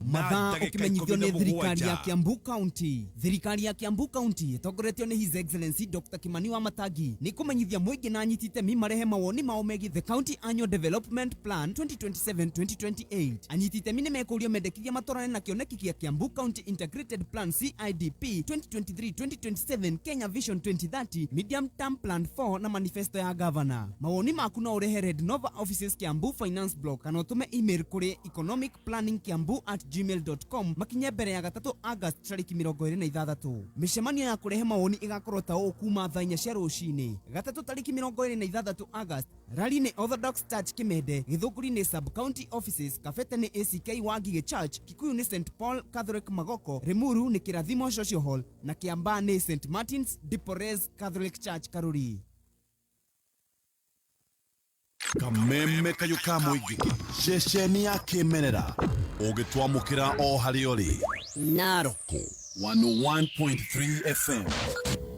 Mathaa ndagĩka ũkĩmenyithio nĩ 17. Thirikari ya Kiambu County. Thirikari ya Kiambu County ĩtongoretio nĩ His Excellency Dr. Kimani wa Matangi nĩ kũmenyithia mũingĩ na anyiti itemi marehe mawoni mao megiĩ the County Annual Development Plan 2027-2028. Anyiti itemi nĩ mekũrio mendekithia matwarane na kĩoneki kĩa Kiambu County Integrated Plan CIDP 2023-2027, Kenya Vision 2030 Medium Term Plan 4 na manifesto ya gavana. Mawoni maku no ũrehe Red Nova Offices, Kiambu Finance Block, kana ũtũme email kũrĩ economicplanningkiambu@gmail.com makinye mbere ya gatatũ August tarĩki 26. Mĩcemanio ya kũrehe mawoni ĩgakorwo ta ũũ: kuma thaa 4 cia rũcinĩ gatatũ tarĩki 26 August, Rari nĩ Orthodox Church Kimende, Gĩthũngũri nĩ Sub County Offices, Kabete nĩ ACK Wangigĩ Church, Kikuyu nĩ St Paul Catholic Magoko, Limuru nĩ Kĩrathimo Social Hall na Kiambaa nĩ St Martins Dipores Catholic Church Karuri. Kameme kayũ ka mũingĩ, ceceni ya kĩmerera ũgĩtwamũkĩra o harĩa ũrĩ. Naroko 101.3 FM.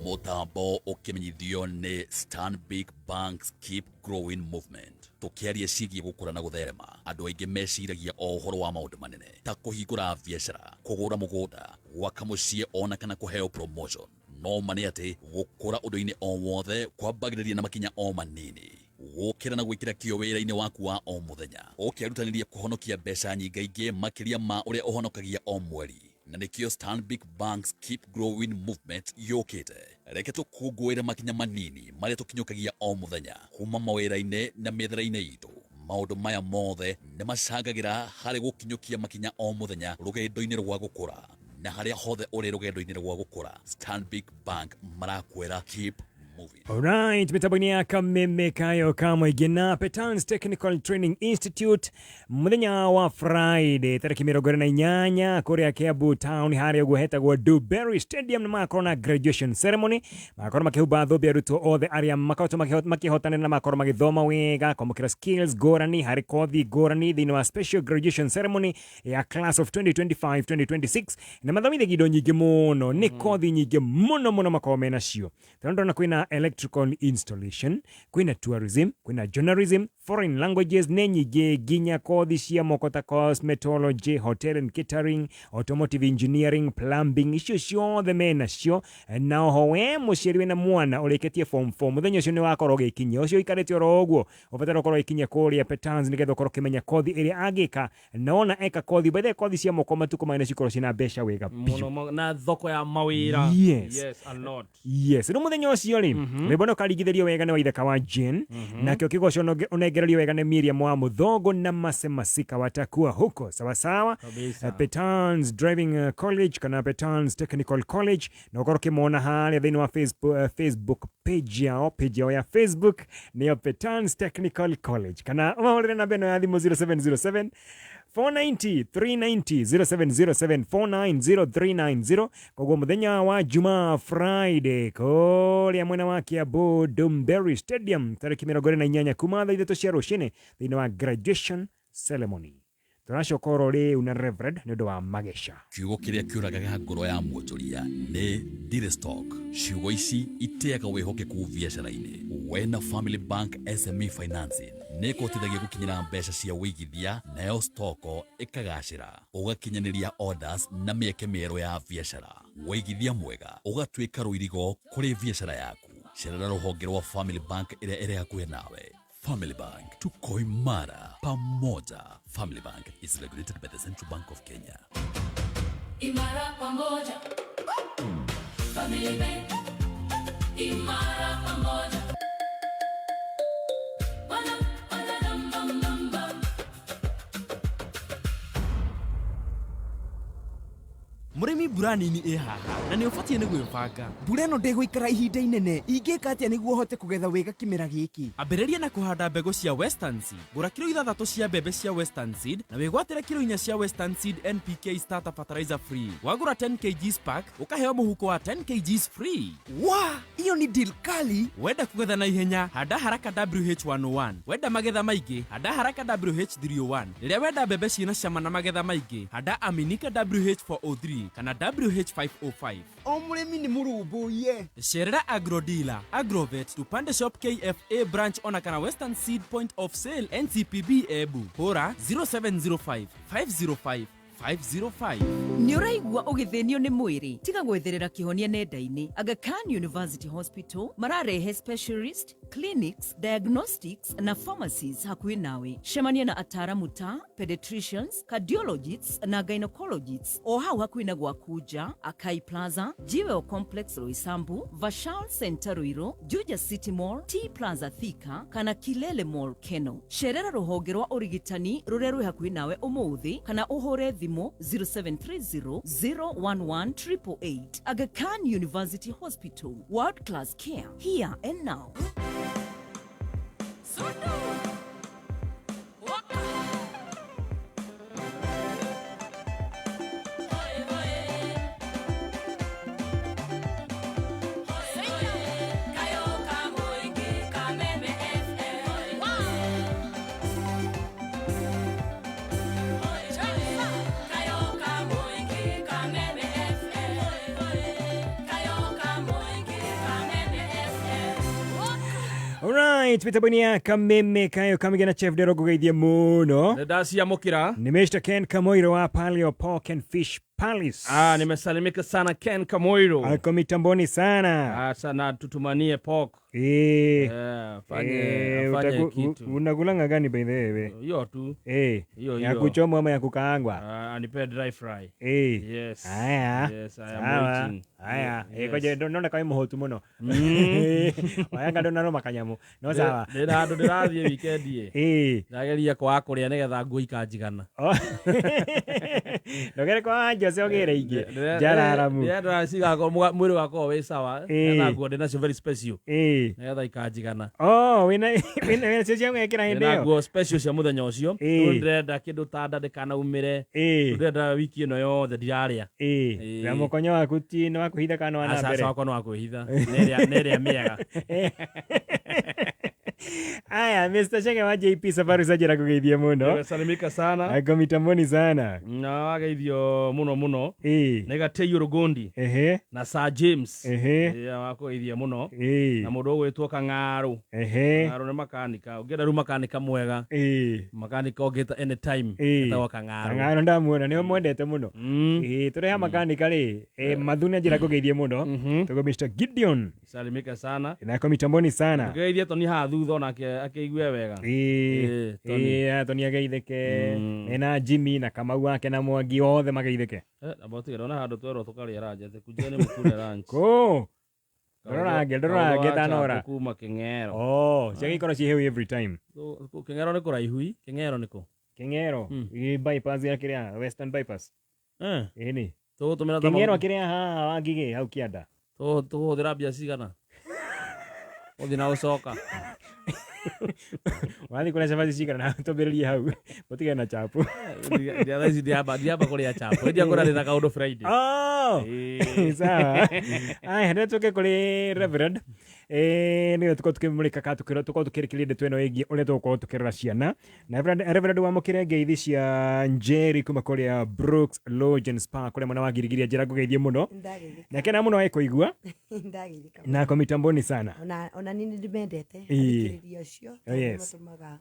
Mũtambo ũkĩmenyithio nĩ Stanbic Bank's Keep Growing Movement. Tũkĩaria ciĩgiĩ gũkũra na gũtherema, andũ aingĩ meciragia o ũhoro wa maũndũ manene ta kũhingũra biacara, kũgũra mũgũnda, gwaka mũciĩ ona kana kũheo promotion. No ma nĩ atĩ gũkũra ũndũ-inĩ o wothe kwambagĩrĩria na makinya o manini, gũkĩra na gwĩkĩra kĩo wĩra-inĩ waku wa o mũthenya, ũkĩrutanĩria kũhonokia mbeca nyingaingĩ makĩria ma ũrĩa ũhonokagia o mweri. Na nĩkĩo Stanbic Bank's Keep Growing Movement yũkĩte. Reke tũkũngũĩre makinya manini marĩa tũkinyũkagia o mũthenya kuma mawĩra-inĩ na mĩethere-inĩ itũ. Maũndũ maya mothe nĩ macangagĩra harĩ gũkinyũkia makinya o mũthenya rũgendo-inĩ rwa gũkũra. Na harĩa hothe ũrĩ rũgendo-inĩ rwa gũkũra, Stanbic Bank marakwĩra keep moving. Alright, mitambo-inĩ ya Kameme kayo ka mũingĩ na Petans Technical Training Institute, mũthenya wa Friday tarĩki 28 kũrĩa Kiambu Town harĩa ũguo hetagwo Dewberry Stadium nĩ magakorwo na graduation ceremony. Magakorwo makĩhumba thũmbĩ arutwo othe arĩa makoretwo makĩhotanĩra na magakorwo magĩthoma wega kwamũkĩra skills ngũrani harĩ kothi ngũrani thĩinĩ wa special graduation ceremony ya class of 2025-2026, na mathomithagia indo nyingĩ mũno, nĩ kothi nyingĩ mũno mũno makorwo menacio. Tondũ ndona kwĩna electrical installation, kwĩna tourism, kwĩna journalism, foreign languages, nĩ nyingĩ, nginya kothi cia moko ta cosmetology, hotel and catering, automotive engineering, plumbing, icio ciothe menacio. Na oho we mũciari wĩna mwana ũrĩkĩtie form 4, mũthenya ũcio nĩ wakorwo ũgĩkinyia, ũcio ũikarĩte oro ũguo ũbataire ũkorwo ũgĩkinyia kũrĩa Petans nĩgetha ũkorwo ũkĩmenya kothi ĩrĩa angĩka, na wona eka kothi by the way, kothi cia moko matukũ maya nĩ cikorwo ciĩna mbeca wega biũ. Mũno na thoko ya mawĩra. Yes. Yes, a lot. Yes, rĩu mũthenya ũcio rĩ, rwĩmbo nĩ ũkaringithĩrio wega nĩ Waithaka wa Jane, nakĩo kĩgoco ũnengererio wega nĩ Miriam wa Mũthongo na Mase Masika watakuwa huko sawasawa. Kabisa. Petans Driving College kana Petans Technical College na ũkorwo ũkĩmona harĩa thĩinĩ wa Facebook page yao ya Facebook nĩyo Petans Technical College, kana ũmahũrĩre namba ĩno ya thimũ 0707 490 390, 0707 490 390. Koguo mũthenya wa Jumaa, Friday, kũrĩa mwena wa Kiambu Dumberry Stadium tarĩki 28 kuma thaa 3 cia rũcinĩ thĩinĩ wa graduation ceremony. Tũracoka oro rĩu na Reverend nĩ ũndũ wa mageca. Kiugo kĩrĩa kĩũragaga ngoro ya mwonjoria nĩ ndirĩ stock. Ciugo ici iteaga wĩhokeku biacara-inĩ. Wena Family Bank SME Financing nĩ ĩkũhotithagia gũkinyĩra mbeca cia wĩigithia, nayo stoko ĩkagacĩra, ũgakinyanĩria orders na mĩeke mĩerũ ya biacara. Wĩigithia mwega ũgatuĩka rũirigo kũrĩ biacara yaku. Cerera rũhonge rwa Family Bank ĩrĩa ĩrĩ hakuhĩ nawe. Family Bank, tuko imara pamoja. Family Bank is regulated by the Central Bank of Kenya. Imara pamoja. Family Bank. Imara pamoja. Wala, wala, dum, bum, bum, bum. Mũrĩmi, mbura nini ĩ haha na nĩ ũbatiĩ nĩ gwĩbanga. Mbura ĩno ndĩgũikara ihinda inene. Ingĩka atĩa nĩguo hote kũgetha wega kĩmera gĩkĩ? Ambĩrĩria na kũhanda mbegũ cia Western Seed. Gũra kiro 6 cia mbembe cia Western Seed na wĩgwatĩre kiro 4 cia Western Seed NPK starter fertilizer free. Wagũra 10 kgs pack, ũkaheo mũhuko wa 10 kgs free. Wa, iyo ni deal kali. Wenda kũgetha na ihenya, handa haraka WH101. Wenda magetha maingĩ, handa haraka WH301. Rĩrĩa wenda mbembe ciĩna cama na magetha maingĩ, handa Aminika WH403 kana WH505. O mũrĩmi nĩ mũrũmbũiye. Cerera Agrodealer, Agrovet, Tupande Shop, KFA branch ona kana Western Seed Point of Sale NCPB Embu. Hũra 0705 505 505. Nĩ ũraigua ũgĩthĩnio nĩ mwĩrĩ? Tiga gwetherera kĩhonia nenda-inĩ. Aga Khan University Hospital mararehe specialist clinics, diagnostics na pharmacies hakuhĩ nawe. Cemania na ataramu ta pediatricians, cardiologists na gynecologists o hau hakuhĩ na gwaku nja, Akai Plaza, Jewel Complex Roysambu, Vashal Center Ruiru, Juja City Mall, T Plaza Thika kana Kilele Mall Keno. Cerera rũhonge rwa ũrigitani rũrĩa rwĩ hakuhĩ nawe ũmũthĩ kana ũhũre thimũ 0730 011 888. Aga Khan University Hospital, world class care here and now. Sudu. Waka. Hoi, hoi. Hoi, hoi. Kayo Kamuingi, Kameme FM. Hoi, hoi. Kayo Kamuingi, Kameme FM. Hoi, hoi. Kayo Kamuingi, Kameme FM. Alright, mitambo-inĩ ya Kameme Kayo Kamige na Chef Dero ngũgeithie mũno. Nĩndaciamũkĩra. Nĩ Mr. Ken Kamoiro wa Paleo Pork and Fish Palace. Ah, nimesalimika sana Ken Kamoiro. Ako mitamboni sana. Ah, sana tutumanie pork. Eh. Afanye afanye kitu. Unakulanga gani by the way? Hiyo tu. Eh. Hiyo Ya hiyo. kuchomwa ama ya kukaangwa? Ah, anipe dry fry. Eh. Yes. Aya. Yes, I am Sawa. waiting. Aya. Yes. Koje ndona kaĩ mũhũtu mũno. Wayanga ndonarũma kanyamũ. No sawa. Ndĩna handũ ndĩrathiĩ weekend ĩ. Eh. Ndageria kwaga kũrĩa nĩgetha nguo ikanjigana. Ndũgere kwa Jose ũgĩre ingĩ. Njararamu. Ndĩrenda cigakorwo mwĩrĩ wakwa wĩ sawa. Nĩgetha nguo ndĩnacio very special. Nĩgetha ikanjigana. Oh, wĩna wĩna cio cia gwĩkĩra hĩndĩ Ndĩna ĩyo. nguo special cia mũthenya ũcio. Rĩu ndĩrenda kĩndũ ta nda ndĩkanaumĩre. Ndĩrenda wiki ĩno yothe ndirarĩa. Na mũkonyo waku ti nĩ wa kwĩhitha kana wa na Aca, mbere? aca, wakwa nĩ wa kwĩhitha. Nĩ ĩrĩa mĩega. Aya, Mr. Chege wa JP Safari sajira kugeithia muno. Nimesalimika sana. Ako mitamboni sana. Na wageithio muno muno. Nĩ Gatĩi Rũgũndi. Ehe. Na Sir James. Ehe. Wakũgeithia mũno. Ĩĩ. Na mũndũ ũgwĩtwo Kang'aru. Ehe. Kang'aru nĩ makanika. Ũngĩenda rĩu makanika mwega. Makanika ũngĩta anytime. Etagwo Kang'aru. Kang'aru ndamuona nĩwe mwendete mũno. Ĩĩ, tũreha makanika rĩ, Mathu nĩ anjĩra kũgeithie mũno. Tũgo Mr. Gideon. Salimika sana. Na ako mitamboni sana. Ũkĩgeithia Toni haha thutha onake akĩigue wega. Ĩĩ, Toni. ĩĩ, Toni ageithĩke. Ena Jimmy na Kamau wake na Mwangi othe mageithĩke. Amba ũtige ndona handũ twerwo tũkarĩa lunch atĩ kujeni mũkure lunch. Kũ? Ndororange, ndororange Kaũndũ wa tanora. chapo kuma Kĩng'ero. Oh, ciagĩkorwo ciĩ hau every time. Kĩng'ero nĩ kũraihu? Kĩng'ero nĩ kũ? Kĩng'ero, ĩ bypass ya kĩrĩa, Western bypass. Ĩni. Tũgũtũmĩra ta Kĩng'ero maũndũ- kĩrĩa haha wa Ngigĩ hau kĩanda. Tũgũhũthĩra mbia cigana? Gũthiĩ na gũcoka. Wathiĩ kũrĩa cabaci cigana na tũambĩrĩrie hau. Mũtigane na chapo. Ndia thaa ici ndiamba kũrĩa chapo. Ndia kũrĩa ndĩna kaũndũ Friday. Oh! Sawa. Aya, nĩ tũke kũrĩ Reverend. Nĩwe tũkorwo tũkĩmũrĩka kana tũkorwo tũkĩrĩkĩria ndeto ĩno ĩgiĩ ũrĩa tũgũkorwo tũkĩrora ciana. Na Reverend wamũkĩre ngeithi cia Njeri kuma kũrĩa Brooks Lodge and Spa kũrĩa mwena wa Giligili njĩra ngũgeithie mũno. Ndageithĩka. Na kena mũno kũigua Ndageithĩka. na ko mitamboni sana. Ona nĩ ndĩmendete Ĩĩ. athikĩrĩria acio Oh, yes. tondũ matũmaga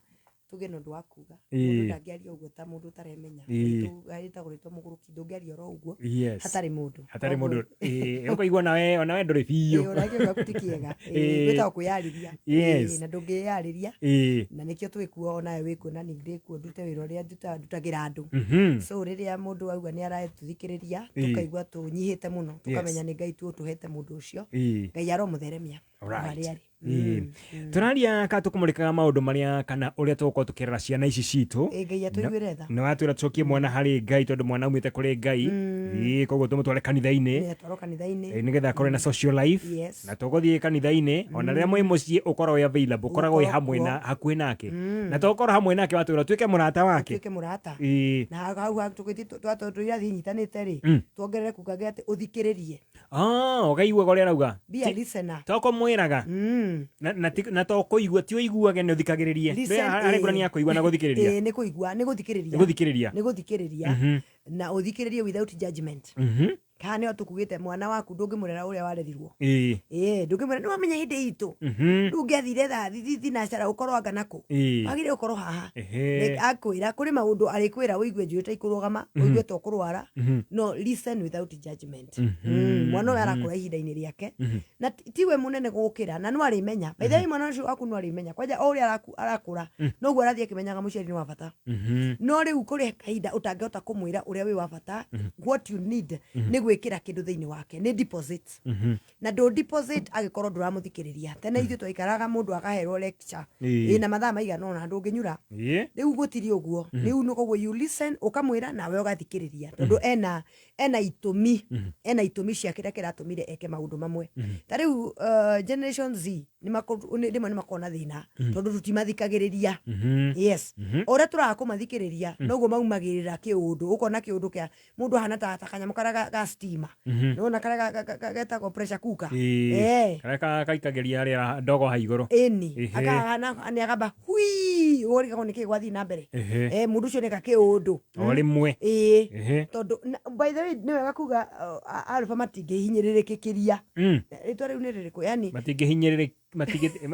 Tuge na ũndũ wa kuga. Ĩĩ. Mũndũ ndangĩaria ũguo ta mũndũ ũtaremenya. Ĩĩ. Rĩtagwo rĩtwa mũgũrũki, ndũngĩaria oro ũguo Yes. hatarĩ mũndũ. Hatarĩ mũndũ. Ĩĩ, ũkaigua nawe onawe ndũrĩ biũ. Ĩĩ, ona kĩo gĩaku ti kĩega. Ĩĩ, Ĩĩ. gwĩtagwo kwĩyarĩria. Yes. Ĩĩ, na ndũngĩyarĩria. Ĩĩ. Na nĩkĩo twĩkuo onawe wĩkuo na niĩ ndĩkuo ndute wĩra ũrĩa ndutagĩra andũ. So rĩrĩa mũndũ auga nĩ aratũthikĩrĩria, Ĩĩ. tũkaigua tũnyihĩte mũno, tũkamenya nĩ Ngai tu ũtũhete mũndũ ũcio. Ĩĩ. Ngai aromũtheremia o Alright. harĩa arĩ. Ĩĩ. Tũraria ka tũkũmũrĩkaga maũndũ marĩa kana ũrĩa tũgũkorwo tũkĩrera ciana ici citũ. Ĩĩ, Ngai atũiguĩre tha. Nĩ watwĩra tũcokie mwana harĩ Ngai tondũ mwana aumĩte kũrĩ Ngai. Ĩĩ, koguo tũmũtware kanitha-inĩ. Nĩ atwarwo kanitha-inĩ. Ĩĩ, nĩgetha akorwo na social life. Yes. Na tũgũthiĩ kanitha-inĩ ona rĩrĩa mwĩ mũciĩ ũkorwo wĩ available, ũkoragwo wĩ hamwe na hakuhĩ nake. Na tokorwo hamwe nake watwĩra ũtuĩke mũrata wake. Ũtuĩke mũrata. Ĩĩ. Na hau hau tũgĩthiĩ irathi inyitanĩte rĩ, tuongerere kuga atĩ ũthikĩrĩrie. Ah, ũkaiguaga ũrĩa arauga. Be a listener. To kũmwĩraga. Na to kũigua ti ũiguage nĩ ũthikagĩrĩrie. Listen, Harĩ ĩĩ. ngũrani ya kũigua na gũthikĩrĩria. Ĩĩ, nĩ kũigua, nĩ gũthikĩrĩria. Nĩ gũthikĩrĩria. Nĩ gũthikĩrĩria. Na ũthikĩrĩrie without judgment. Kana nĩho tũkugĩte mwana waku ndũngĩmũrera ũrĩa warerirwo. Ĩĩ. Ĩĩ, ndũngĩmwĩra nĩ wamenya hĩndĩ itũ. Rĩu ũngĩathire thaa thinacara ũkorwo anga nakũ. Ĩĩ. Wagĩrĩire gũkorwo haha. Ehe. Nĩ akwĩra kũrĩ maũndũ arĩkwĩra ũigue njuĩrĩ ta ikũrũgama, ũigue ta ũkũrwara, no listen without judgment. Mwana ũyũ arakũra ihinda-inĩ rĩake na tiwe mũnene gũkĩra na no arĩmenya. By the way, mwana ũcio waku no arĩmenya kwanja o ũrĩa arakũra noguo arathiĩ akĩmenyaga mũciari nĩ wa bata. No rĩu kũrĩ kahinda ũtangĩhota kũmwĩra ũrĩa wĩ wa bata, what you need nĩ gwĩkĩra kĩndũ thĩinĩ wake, nĩ deposit. Na ndũ deposit angĩkorwo ndũramũthikĩrĩria. Tene ithuĩ twaikaraga mũndũ akaherwo lecture Ĩĩ. ĩna mathaa maigana ũna ndũngĩnyura. Ĩĩ. Rĩu gũtirĩ ũguo. Rĩu nĩ koguo you listen, ũkamwĩra nawe ũgathikĩrĩria tondũ ena itũmi, ena itũmi cia kĩrĩa kĩratũmire eke maũndũ mamwe. Ta rĩu Generation Z rĩmwe nĩ makoragwo na thĩna tondũ tũtimathikagĩrĩria. Yes. O ũrĩa tũraga kũmathikĩrĩria noguo maumagĩrĩra kĩũndũ, ũkona kĩũndũ kĩa mũndũ ahana ta kanyamũ karĩa ga stima. Nĩwona karĩa getagwo pressure cooker. Ĩĩ. Eh. Karĩa kaikageria rĩera ndogo ha igũrũ. Ĩni. Ehe. Akahana nĩ akamba hui ũrigagwo nĩkĩ gwathiĩ na mbere. Ehe. Eh, mũndũ ũcio nĩka kĩũndũ. O rĩmwe. Ĩĩ. Ehe. Tondũ by the way nĩ wega kuga Alpha matingĩhinyĩrĩrĩkĩkĩria. Rĩtwa rĩu nĩ rĩrĩkũ? Yani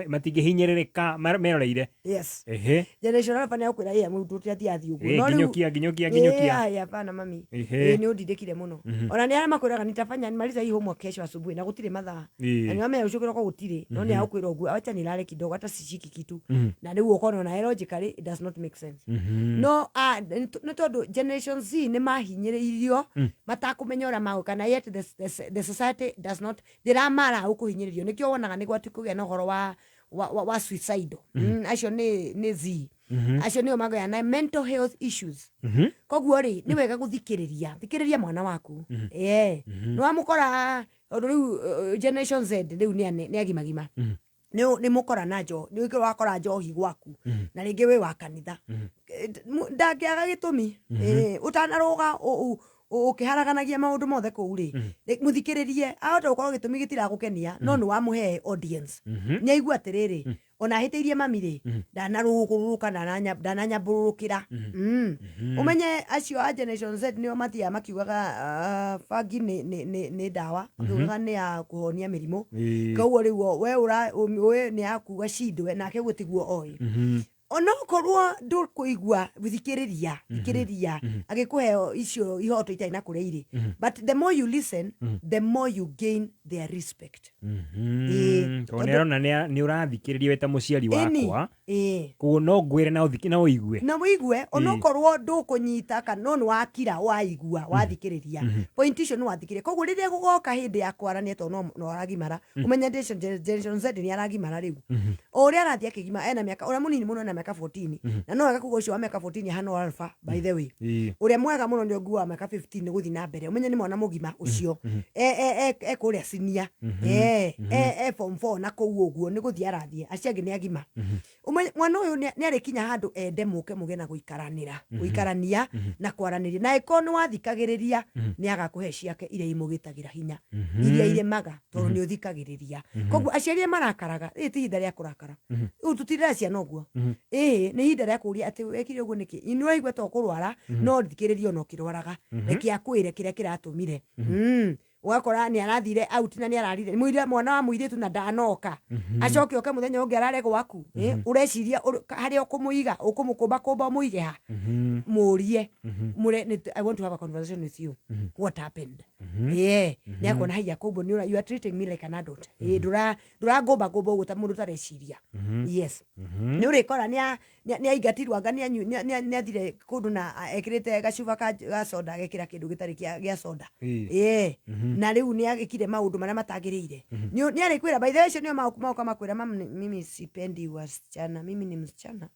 Matingĩhinyĩrĩrĩka meroreire. Yes. Ehe. Generation Alpha nĩ akwĩra ĩya mũndũ ũrĩa athiĩ ũguo. Ĩĩ, No rĩu- nginyũkia, nginyũkia, nginyũkia. Ĩĩ, aya, hapana mami. Ehe. Ĩĩ, nĩ ũndindĩkire mũno. Ona nĩ arĩa makwĩraga nitafanya nimaliza hii homework kesho asubuhi na gũtirĩ mathaa. Ĩĩ. Na nĩ wamenya rũciũ kĩroko gũtirĩ. No nĩ agũkwĩra ũguo acha nilale kidogo hata sishiki kitu. Na rĩu ũkona ona logically it does not make sense. No nĩ tondũ Generation Z nĩ mahinyĩrĩirio matakũmenya ũrĩa magwĩka na yet the society does not ndĩramara ũkũhinyĩrĩrio nĩkĩo wonaga nĩ gwati kũgĩa na ũhoro wa suicidal. Acio nĩ Z. Acio nĩo magĩa na mental health issues. Koguo rĩ nĩ wega gũthikĩrĩria, thikĩrĩria mwana waku. Ĩĩ. Nĩ wamũkora tondũ rĩu Generation Z rĩu nĩ agimagima. Nĩ mũkora na njohi, nĩ wakora njohi gwaku na rĩngĩ wĩ wa kanitha. Ndangĩaga gĩtũmi. Ũtanarũga ũkĩharaganagia maũndũ mothe kũu rĩ, mũthikĩrĩrie, ahota gũkorwo gĩtũmi gĩtiragũkenia no nĩ wamũhe audience. Nĩ aigua atĩrĩrĩ, ona ahĩtĩirie mami rĩ, ndanarũgũrũka, ndananyambũrũrũkĩra. Ũmenye acio a Generation Z nĩo mathiaga makiugaga bangi nĩ ndawa, makiugaga nĩ ya kũhonia mĩrimũ. Koguo rĩu we nĩ ya kuga cindwe nake ũguo tiguo oĩ. Onokorwo ndũkũigua thikĩrĩria, thikĩrĩria agĩkũhe icio ihoto itarĩ na kũrĩa irĩ. But the more you listen, the more you gain their respect. Ĩĩ, Tondũ nĩ arona nĩ ũrathikĩrĩria wĩ ta mũciari Ĩni, wakwa. ĩĩ. Koguo no ngwĩre na ũigue. Na ũigue, onokorwo ndũkũnyita kana no nĩ wakira waigua, wathikĩrĩria. Point icio nĩ wathikĩrĩria. Koguo rĩrĩa gũgoka hĩndĩ ya kwaranĩa tondũ no aragimara, ũmenye Generation Z nĩ aragimara rĩu. O ũrĩa arathiĩ akĩgima ena mĩaka, ũrĩa mũnini mũno ena mĩaka 14. Na no wega kuga ũcio wa mĩaka 14 ahana Alpha, by the way. Ũrĩa mwega mũno nĩ ũngĩ wa mĩaka 15 nĩ gũthiĩ na mbere. Ũmenye nĩ mwana mũgima ũcio. E kũrĩa senior. E form 4 na kũu ũguo nĩ gũthiĩ arathiĩ. Acio angĩ nĩ agima. Mwana ũyũ nĩ arĩkinya handũ ende mũke mũgĩe na gũikaranĩra, gũikarania na kwaranĩria. Na angĩkorwo nĩ wathikagĩrĩria, nĩ agakũhe ciake iria imũgitagĩra hinya, iria irĩmaga tondũ nĩ ũthikagĩrĩria. Koguo aciari arĩa marakaraga, rĩrĩ ti ihinda rĩa kũrakara. Rĩu tũtirera ciana ũguo. Ĩĩ, nĩ ihinda rĩa kũũria atĩ wekire ũguo nĩkĩ? Nĩ ũraigua ta ũkũrwara, no thikĩrĩria ona ũkĩrwaraga. Reke akwĩre kĩrĩa kĩratũmire. Ũgakora nĩ arathire out na nĩ ararire mũire mwana wa mũirĩtu na ndanoka. Acoke oke mũthenya ũngĩ arare gwaku. Ũreciria harĩa ũkũmũiga, ũkũmũkũmba kũmba ũmũige ha? Mũrie. Mũre I want to have a conversation with you. What happened? Yeah. Nĩ akuona haiya koguo nĩ you are treating me like an adult. Ndũra ndũrangũmba ngũmba ũguo ta mũndũ ũtareciria. Yes. Nĩ ũrĩkora nĩ aingatirwo anga nĩ athire kũndũ na ekĩrĩte gacuba ga soda, agekĩra kĩndũ gĩtarĩ gĩa soda. Ĩĩ. Na rĩu nĩ agĩkire maũndũ marĩa matagĩrĩire. Nĩ arĩkwĩra, by the way, acio nĩo maũka makwĩra, "Mam, mimi sipendi wasichana, mimi ni msichana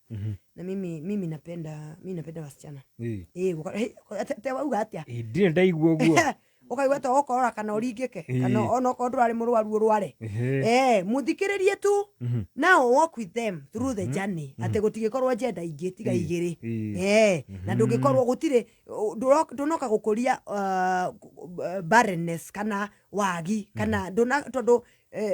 na mimi napenda wasichana." Ĩĩ, te wauga atĩa? Ĩ, ndirĩ ndaigua ũguo. Ũkaigua ta ũkorora kana ũringĩke kana onokorwo ndũrarĩ mũrwaru ũrware. Mũthikĩrĩrie tu. Now walk with them through the journey, atĩ gũtigĩkorwo njenda ingĩ tiga igĩrĩ. Na ndũngĩkorwo gũtirĩ ndũnoka gũkũria barrenness kana wagi kana ndũna, tondũ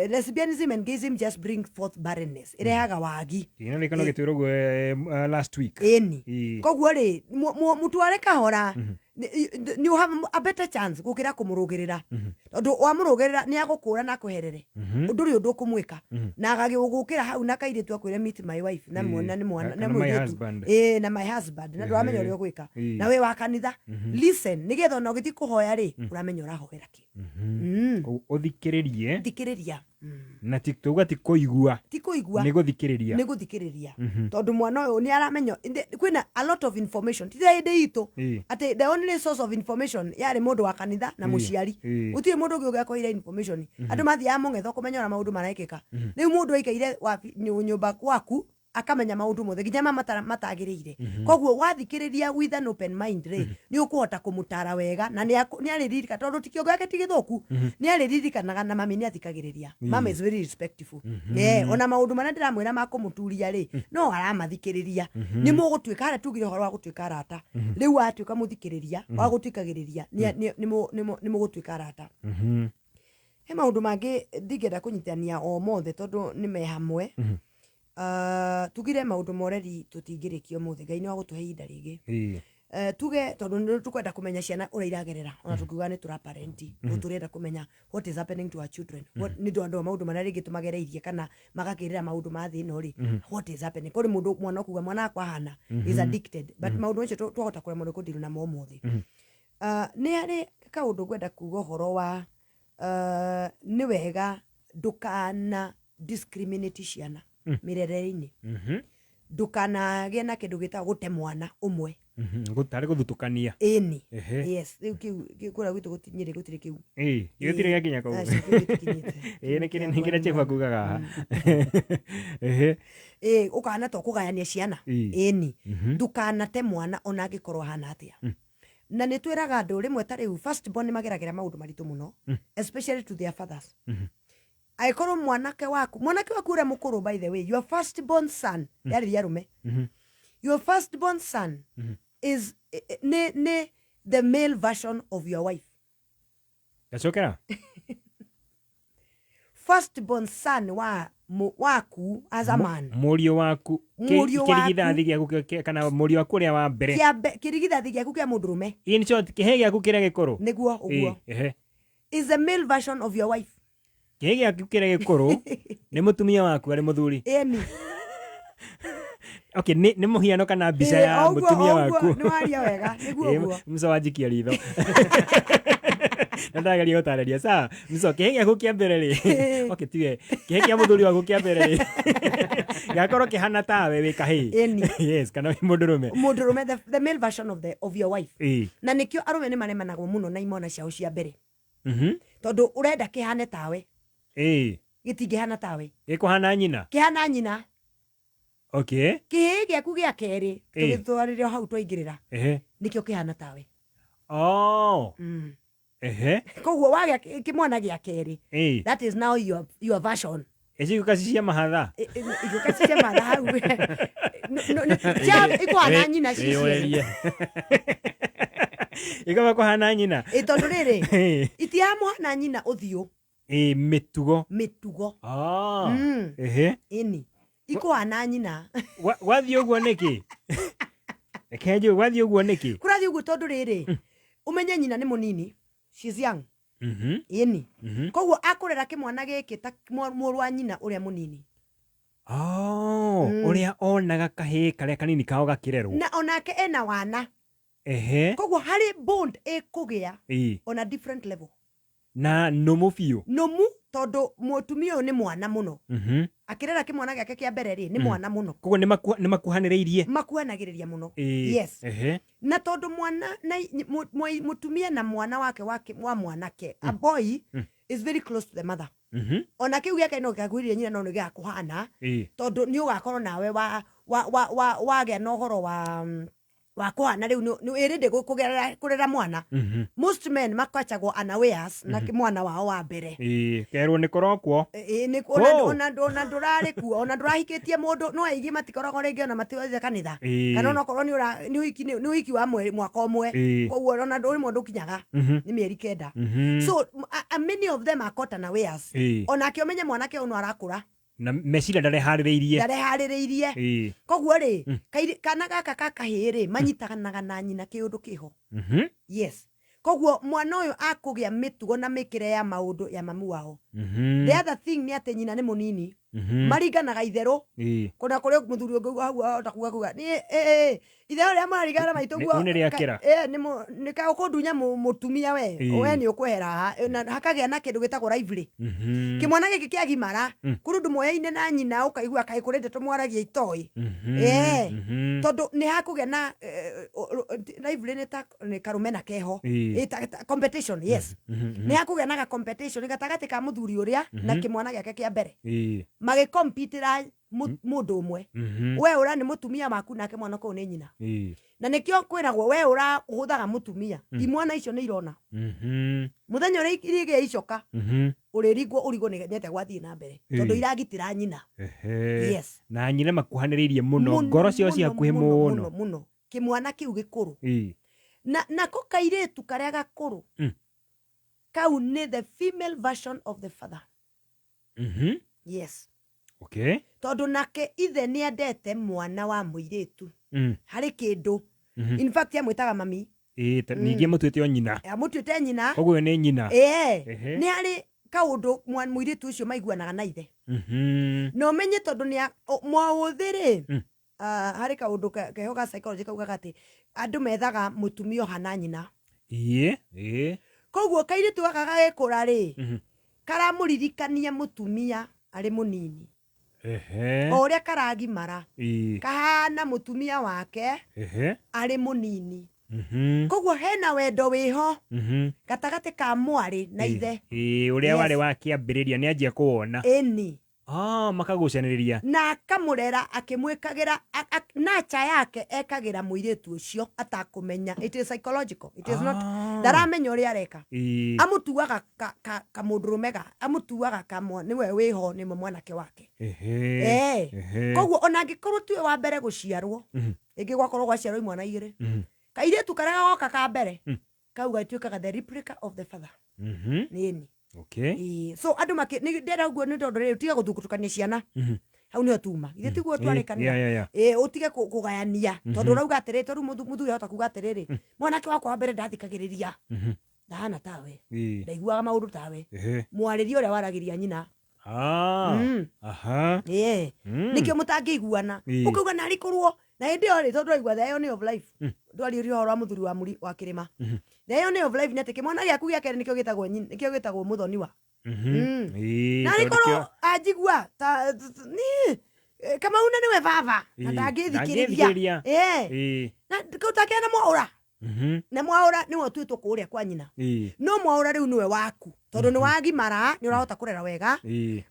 lesbianism and gayism just bring forth barrenness, ĩrehaga wagi. Ĩ, no rĩkano gĩtwĩra ũguo last week. Ĩni. Koguo rĩ, mũtware kahora, you have a better chance gũkĩra kũmũrũgĩrĩra, tondũ wamũrũgĩrĩra nĩ agũkũra na akweherere. Ndũrĩ ũndũ ũkũmwĩka na agagĩgũkĩra hau na kairĩtu akwĩre, "Meet my wife," na mwana nĩ mwana Kana na my mũirĩtu. husband. Ĩĩ, na my husband, na ndũramenya ũrĩa ũgwĩka. Na wĩ wa kanitha, listen, nĩgetha ona ũgĩthiĩ kũhoya rĩ, ũramenya ũrahoera kĩ. Ũthikĩrĩrie. Thikĩrĩria. Na ti tuga ti kũigua. Ti kũigua. Nĩ gũthikĩrĩria. Nĩ gũthikĩrĩria, tondũ mwana ũyũ nĩ aramenya kwĩna a lot of information, ti ta hĩndĩ itũ atĩ the only source of information yarĩ mũndũ wa kanitha na mũciari. Gũtirĩ mũndũ ũngĩ ũngĩakũheire information. Andũ mathiaga mũng'etho kũmenya ũrĩa maũndũ marekĩka. Rĩu mũndũ aikaire nyũmba gwaku akamenya maũndũ mothe nginya ma matagĩrĩire. Koguo wathikĩrĩria with an open mind rĩ, nĩ ũkũhota kũmũtara wega na nĩ arĩririka, tondũ ti kĩongo gĩake ti gĩthũku, nĩ arĩririkanaga na mami nĩ athikagĩrĩria. Mama is very respectful. Ona maũndũ marĩa ndĩramwĩra ma kũmũturia rĩ, no aramathikĩrĩria. Nĩ mũgũtuĩka harĩa tugire ũhoro wa gũtuĩka arata. Rĩu watuĩka mũthikĩrĩria wa gũtuĩkagĩrĩria, nĩ mũgũtuĩka arata. He maũndũ mangĩ ndingĩenda kũnyitania o mothe tondũ nĩ me hamwe. Tugire maũndũ moreri tũtingĩrĩkia ũmũthĩ, Ngai nĩ wa gũtũhe ihinda rĩngĩ. Tuge tondũ nĩ tũkwenda kũmenya ciana ũrĩa iragerera, ona tũkiuga nĩ tũra parent, tũrenda kũmenya what is happening to our children. Nĩ ndũ andũ a maũndũ marĩa rĩngĩ tũmagereirie kana magakĩrĩra maũndũ ma thĩ ĩno rĩ, what is happening kũrĩ mũndũ mwana ũkuga mwana wakwa ahana is addicted, but maũndũ macio twahota kũremwo nĩ kũndiru namo ũmũthĩ. Nĩ harĩ kaũndũ ngwenda kuga ũhoro wa nĩ wega ndũkana discriminate ciana mĩrerere-inĩ. Ndũkanagĩe na kĩndũ gĩtagwo gũte mwana ũmwe. Tarĩ gũthutũkania. Ĩni. Yes, rĩu kĩu kũrĩa gwitũ Nyĩrĩ gũtirĩ kĩu. Ĩ, gĩtirĩ gĩakinya kũu. Aca, kĩu gĩtikinyĩte. Ĩ, nĩ kĩrĩa chief akugaga haha. Ehe. Ĩ, ũkahana ta ũkũgayania ciana. Ĩni. Ndũkanate mwana ona angĩkorwo ahana atĩa. Na nĩ twĩraga andũ rĩmwe, ta rĩu first born nĩ mageragĩra maũndũ maritũ mũno, especially to their fathers. Angĩkorwo mwanake waku ũrĩa mũkũrũ, by the way, your first born son, yarĩria arũme, your first born son is nĩ the male version of your wife. Gacokera. First born son waku as a man. Mũriũ waku. Mũriũ waku. Kĩrigithathi gĩaku kana mũriũ waku ũrĩa wa mbere. Kĩrigithathi gĩaku kĩa mũndũrũme. In short, kĩhĩ gĩaku kĩrĩa gĩkũrũ. Nĩguo ũguo. Ĩ, ehe. Is the male version of your wife. Kĩhĩ gĩaku kĩrĩa gĩkũrũ nĩ mũtumia waku arĩ mũthuri. Ĩni. Okay, nĩ mũhiano kana mbica Ĩ, ya o ũguo, mũtumia o ũguo, waku. Nĩ waria wega, nĩguo Ĩ, ũguo. Musa wanjikia ritho na ndageria gũtarĩria sawa. Musa, kĩhĩ gĩaku kĩa mbere rĩ, okay, tuge kĩhĩ kĩa mũthuri waku kĩa mbere rĩ, gĩgakorwo kĩhana tawe wĩ kahĩĩ. Ĩni. Yes, kana wĩ mũndũrũme. Mũndũrũme, the male version of your wife. Na nĩkĩo arũme nĩ maremanagwo mũno na imwana ciao cia mbere, tondũ ũrenda kĩhane tawe. Gĩtingĩhana tawe. Gĩkũhana nyina. Kĩhana nyina. Kĩhĩ gĩaku gĩa kerĩ, tũgĩtwarĩre o hau twaingĩrĩra, nĩkĩo kĩhana tawe. Oh. Ehe. Koguo wagĩa kĩmwana gĩa kerĩ, that is now your version. Ici iguka ci cia mahatha. Iguka ci cia mahatha hau. Cia ikũhana nyina ci Wĩyũrĩrie. Ikaba kũhana nyina. Ĩ, tondũ rĩrĩ, itiramũhana nyina ũthiũ. Ĩ, mĩtugo. Mĩtugo. Ah. Ĩni, ikũhana nyina. Gwathiĩ ũguo nĩkĩ? Reke njũĩ gwathiĩ ũguo nĩkĩ? Kũrathiĩ ũguo tondũ rĩrĩ, ũmenye nyina nĩ mũnini, she's young. Ĩni. Koguo akũrera kĩmwana gĩkĩ ta mũrũ wa nyina ũrĩa mũnini. Oh, ũrĩa onaga kahĩĩ karĩa kanini kao gakĩrerwo. Na onake ena wana. Koguo harĩ bond ĩkũgĩa on a different level. Na nũmũ biũ. Nũmu, tondũ mũtumia ũyũ nĩ mwana mũno. Akĩrera kĩmwana gĩake kĩa mbere rĩ, nĩ mwana mũno. Koguo nĩ makuhanĩrĩirie. Makuhanagĩrĩria mũno. Yes. Na tondũ mwana na mũtumia na mwana wake wa mwanake, a boy is very close to the mother. Ona kĩu gĩake no gĩgakuhĩrĩria nyina, no nĩ gĩgakũhana, tondũ nĩ ũgakorwo nawe wa wagĩa na ũhoro wa kũhana rĩu nĩ ĩrĩndĩ kũrera mwana. Most men makwachagwo unawares na mwana wao wa mbere. Ĩĩ, kerwo nĩ kũrokwo. Ĩ, nĩ ona ndũrarĩ kuo, ona ndũrahikĩtie mũndũ, no aingĩ matikoragwo rĩngĩ ona matirathiĩ kanitha, kana onokorwo nĩ ũra nĩ ũhiki, nĩ ũhiki wa mwaka ũmwe. Koguo ona rĩmwe ndũkinyaga nĩ mĩeri 9. So many of them are caught unawares. Onake ũmenye mwanake ũyũ no arakũra Na meciria ndareharĩrĩirie. Ndareharĩrĩirie. Koguo rĩ, kana gaka ka kahĩĩ rĩ, manyitanaga na nyina kĩũndũ kĩho. Yes, koguo mwana ũyũ akũgĩa mĩtugo na mĩkĩre ya maũndũ ya mamu wao. The other thing nĩ atĩ nyina nĩ mũnini. Maringanaga itherũ. Kuna kũrĩ mũthuri ũngĩ hau ahota kuga nĩ itherũ rĩrĩa mũraringana na maitũ guo. Nĩ rĩakĩra. Nĩ ka ũkũndunya mũtumia we. We nĩ ũkwehera haha. Na hakagĩa na kĩndũ gĩtagwo rivalry. Kĩmwana gĩkĩ kĩagimara, kũrĩ ũndũ moyaine na nyina, ũkaigua kaĩ kũrĩ ndeto mwaragia itoĩ. Tondũ nĩ hakũgĩa na rivalry, nĩ ta nĩ karũmena keho. Ta competition, yes. Nĩ hakũgĩa na ga competition gatagatĩ ka mũthuri ũrĩa na kĩmwana gĩake kĩa mbere. Magĩkompitĩra mũndũ ũmwe. We ũra nĩ mũtumia waku, nake mwana kũu nĩ nyina. Na nĩkĩo kwĩragwo we ũra ũhũthaga mũtumia. Imwana icio nĩ irona. Mũthenya ũrĩa irĩgĩa icoka, ũrĩringwo ũrigwo nĩ nĩatĩa gwathiĩ na mbere. Tondũ iragitĩra nyina. Yes. Na nyina makuhanĩrĩirie mũno, ngoro ciao ci hakuhĩ mũno. Mũno mũno. Kĩmwana kĩu gĩkũrũ. Na nako kairĩtu karĩa gakũrũ, kau nĩ the female version of the father. Yes. Tondũ nake ithe nĩ endete mwana wa mũirĩtu. Harĩ kĩndũ. In fact amwĩtaga mami. Ningĩ mũtuĩte o nyina. Amũtuĩte nyina. Koguo ũyũ nĩ nyina. Nĩ harĩ kaũndũ mũirĩtu ũcio maiguanaga na ithe. Na ũmenye tondũ nĩ mwaũthĩ rĩ, harĩ kaũndũ keho ga psychology kaugaga atĩ andũ methaga mũtumia ũhana nyina. Ĩĩ. Koguo kairĩtu gaka gagĩkũra rĩ, karamũririkania mũtumia arĩ mũnini. O ũrĩa karagimara, kahana mũtumia wake arĩ mũnini. Koguo hena wendo wĩho gatagatĩ ka mwarĩ na ithe. Ũrĩa warĩ wa kĩambĩrĩria nĩ anjia kũwona. Ĩni. Makagucanĩrĩria. Na akamũrera akĩmwĩkagĩra nacha yake ekagĩra mũirĩtu ũcio atakũmenya. It is psychological. It is not ndaramenya ũrĩa areka. Amũtuaga ka mũndũrũme ga, amũtuaga ka nĩwe wĩho, nĩwe mwanake wake. Koguo ona angĩkorwo tiwe wa mbere gũciarwo, ĩngĩ gwakorwo gwaciarwo imwana igĩrĩ, kairĩtu karĩa gagoka ka mbere, kau gatuĩkaga the replica of the father. Nĩni. So andũ nĩ ndĩrenda ũguo nĩ tondũ rĩrĩ ũtige gũthutũkania ciana. Hau nĩho tuma. Ithe tiguo twarĩkanĩra. Ũtige kũgayania. Tondũ ũrauga atĩrĩrĩ, tondũ mũthuri ahota kuga atĩrĩrĩ, mwanake wakwa wa mbere ndathikagĩrĩria. Ndahana tawe. Ndaiguaga maũndũ tawe. Mwarĩrie ũrĩa waragĩria nyina. Nĩkĩo mũtangĩiguana. Ũkauga narĩ korwo na hĩndĩ ĩyo rĩ, tondũ ũraigua the irony of life. Ndwarĩria ũhoro wa mũthuri wa mũri wa kĩrĩma. The irony of life nĩ atĩ kĩmwana gĩaku gĩa kerĩ nĩkĩo gĩtagwo nyina, nĩkĩo gĩtagwo mũthoniwa. Na Tondũ korwo kĩo anjigua ta ni Kamau na nĩwe baba na ndangĩthikĩrĩria. Ndangĩthikĩrĩria. Na kau take na mwaũra. Na mwaũra nĩwe ũtuĩtwo kũrĩa kwa nyina. No mwaũra rĩu nĩwe waku tondũ nĩ wagimara, nĩ ũrahota kũrera wega.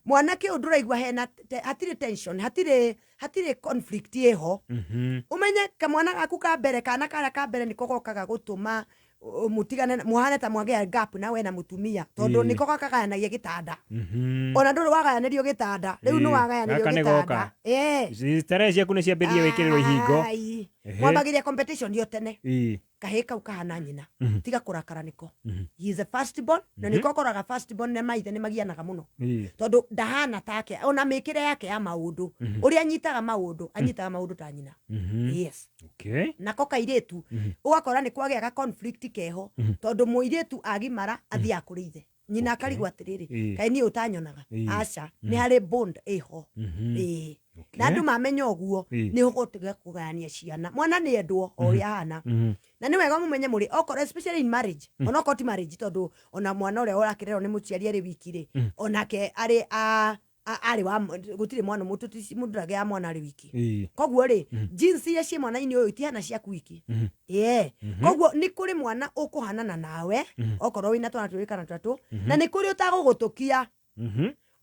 Mwanake ũyũ ndũraigua hena hatirĩ tension, hatirĩ conflict ĩho. Ũmenye kamwana gaku ka mbere, kana karĩa ka mbere nĩko gokaga gũtũma mũtigane, mũhane ta mwagĩa gap na we na mũtumia, tondũ nĩko gakagayanagia gĩtanda. Ona ndũrĩ wagayanĩrio gĩtanda, rĩu nĩ wagayanĩrio Gaka nĩ gĩtanda. goka. Starehe ciaku nĩ ciambĩrĩria gwĩkĩrĩrwo ihingo. Ai. Mwambagĩria competition yo tene. Kahĩ kau kahana nyina. Tiga kũrakara nĩko. He is a first born na nĩko ũkoraga first born na maithe nĩ magianaga mũno tondũ ndahana take ona mĩkĩre yake ya maũndũ, ũrĩa anyitaga maũndũ, anyitaga maũndũ ta nyina. Yes. Nako kairĩtu ũgakora nĩ kwagĩa conflict keho tondũ mũirĩtu agimara athiaga kũrĩ ithe, nyina akarigwo atĩrĩrĩ, kaĩ niĩ ũtanyonaga? Aca, nĩ harĩ bond ĩho. Ĩĩ. Na andũ mamenya ũguo nĩ ũgũtiga kũgayania ciana. Mwana nĩ endwo o ũrĩa ahana. Na nĩ wega mũmenye mũrĩ okorwo especially in marriage, onokorwo ti marriage, tondũ ona mwana ũrĩa ũrakĩrerwo nĩ mũciari arĩ wiki rĩ, onake arĩ arĩ wa gũtirĩ mwana mũndũ mũndũ ndagĩaga mwana arĩ wiki. Koguo rĩ, genes iria ciĩ mwana-inĩ ũyũ itihana ciaku wiki. Yeah. Koguo nĩ kũrĩ mwana ũkũhanana nawe okorwo wĩna twana twĩrĩ kana tũtatũ, na nĩ kũrĩ ũtagũgũtũkia.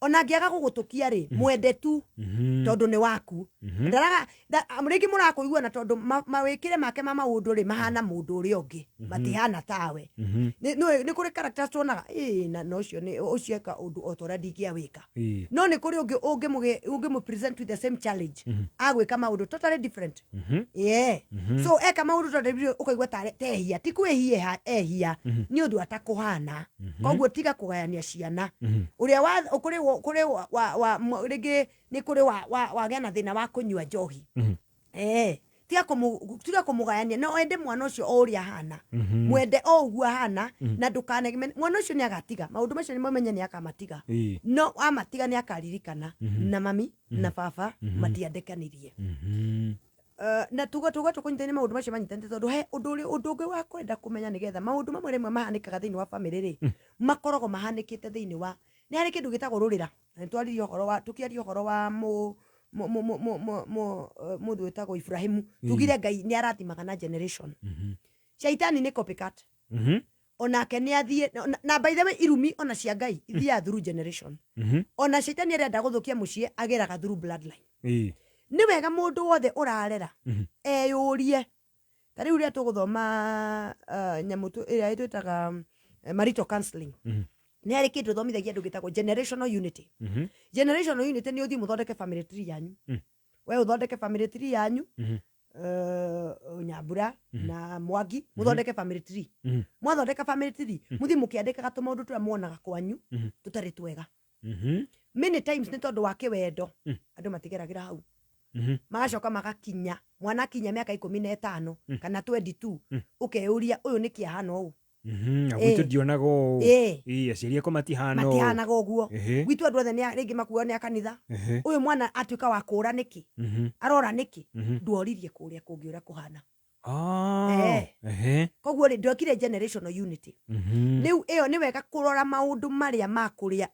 Ona angĩaga gũgũtũkia rĩ, mwende tu tondũ nĩ waku. Ndaraga rĩngĩ mũrakũiguana tondũ mawĩkĩre make ma maũndũ rĩ mahana mũndũ ũrĩa ũngĩ, matihana tawe. Nĩ kũrĩ characters tuonaga ĩĩ na ũcio nĩ ũcio eka ũndũ o ta ũrĩa ndingĩawĩka. No nĩ kũrĩ ũngĩ ũngĩmũ present with the same challenge, agwĩka maũndũ totally different. Yeah. So eka maũndũ totally different, ũkaigua tarĩ tehia ti kwĩhia ehia, nĩ ũndũ atakũhana. Koguo tiga kũgayania ciana. Ũrĩa wa kũrĩ kũrĩ wa rĩngĩ nĩ kũrĩ wa wagĩa na thĩna wa kũnyua njohi, tiga kũmũgayania no ende mwana ũcio o ũrĩa ahana. Mwende o ũguo ahana na ndũkane mwana ũcio nĩ agatiga maũndũ macio, nĩ mamenye nĩ akamatiga. No amatiga nĩ akaririkana na mami na baba matiandĩkanirie. Na tuga tũkũnyitanie maũndũ macio manyitanĩte tondũ he ũndũ ũrĩ ũndũ ũngĩ wa kwenda kũmenya nĩgetha maũndũ mamwe rĩmwe mahanĩkaga thĩinĩ wa family rĩ, makoragwo mahanĩkĩte thĩinĩ wa nĩ harĩ kĩndũ gĩtagwo rũrĩra, na nĩ twaririe ũhoro wa tũkĩaria ũhoro wa mũ mũ mũ mũ mũ mũ mũ mũndũ wĩtagwo Ibrahimu, tugire Ngai nĩ arathimaga na generation. Shaitani nĩ copycat. Onake nĩ athiĩ na by the way, irumi ona cia Ngai ithiaga through generation. Ona shaitani arenda gũthũkia mũciĩ ageraga through bloodline. Nĩ wega mũndũ wothe ũrarera eyũrie ta rĩu rĩrĩa tũgũthoma nyamũ ĩrĩa twĩtaga marital counseling, nĩ harĩ kĩndũ thomithagia andũ gĩtagwo generational unity. Generational unity nĩ ũthiĩ mũthondeke family tree yanyu. We ũthondeke family tree yanyu, Nyambura na Mwangi mũthondeke family tree. Mwathondeka family tree, mũthiĩ mũkĩandĩkaga tũmaũndũ tũrĩa muonaga kwanyu tũtarĩ twega. Many times nĩ tondũ wa kĩwendo andũ matigeragĩra hau, magacoka magakinya mwana akinya mĩaka 15 kana 22, ũkeyũria ũyũ nĩkĩ ahana ũũ? Na gwitũ ndionaga ũũ. Aciari akwa matihana ũũ. Matihanaga ũguo. Gwitũ andũ othe rĩngĩ makuo nĩ a kanitha. Ũyũ mwana atuĩka wa kũra nĩkĩ? Arora nĩkĩ? Nduoririe kũrĩa kũngĩ ũrĩa kũhana. Koguo rĩ, ndwekire generational unity. Rĩu ĩyo nĩ wega kũrora maũndũ marĩa ma kũrĩa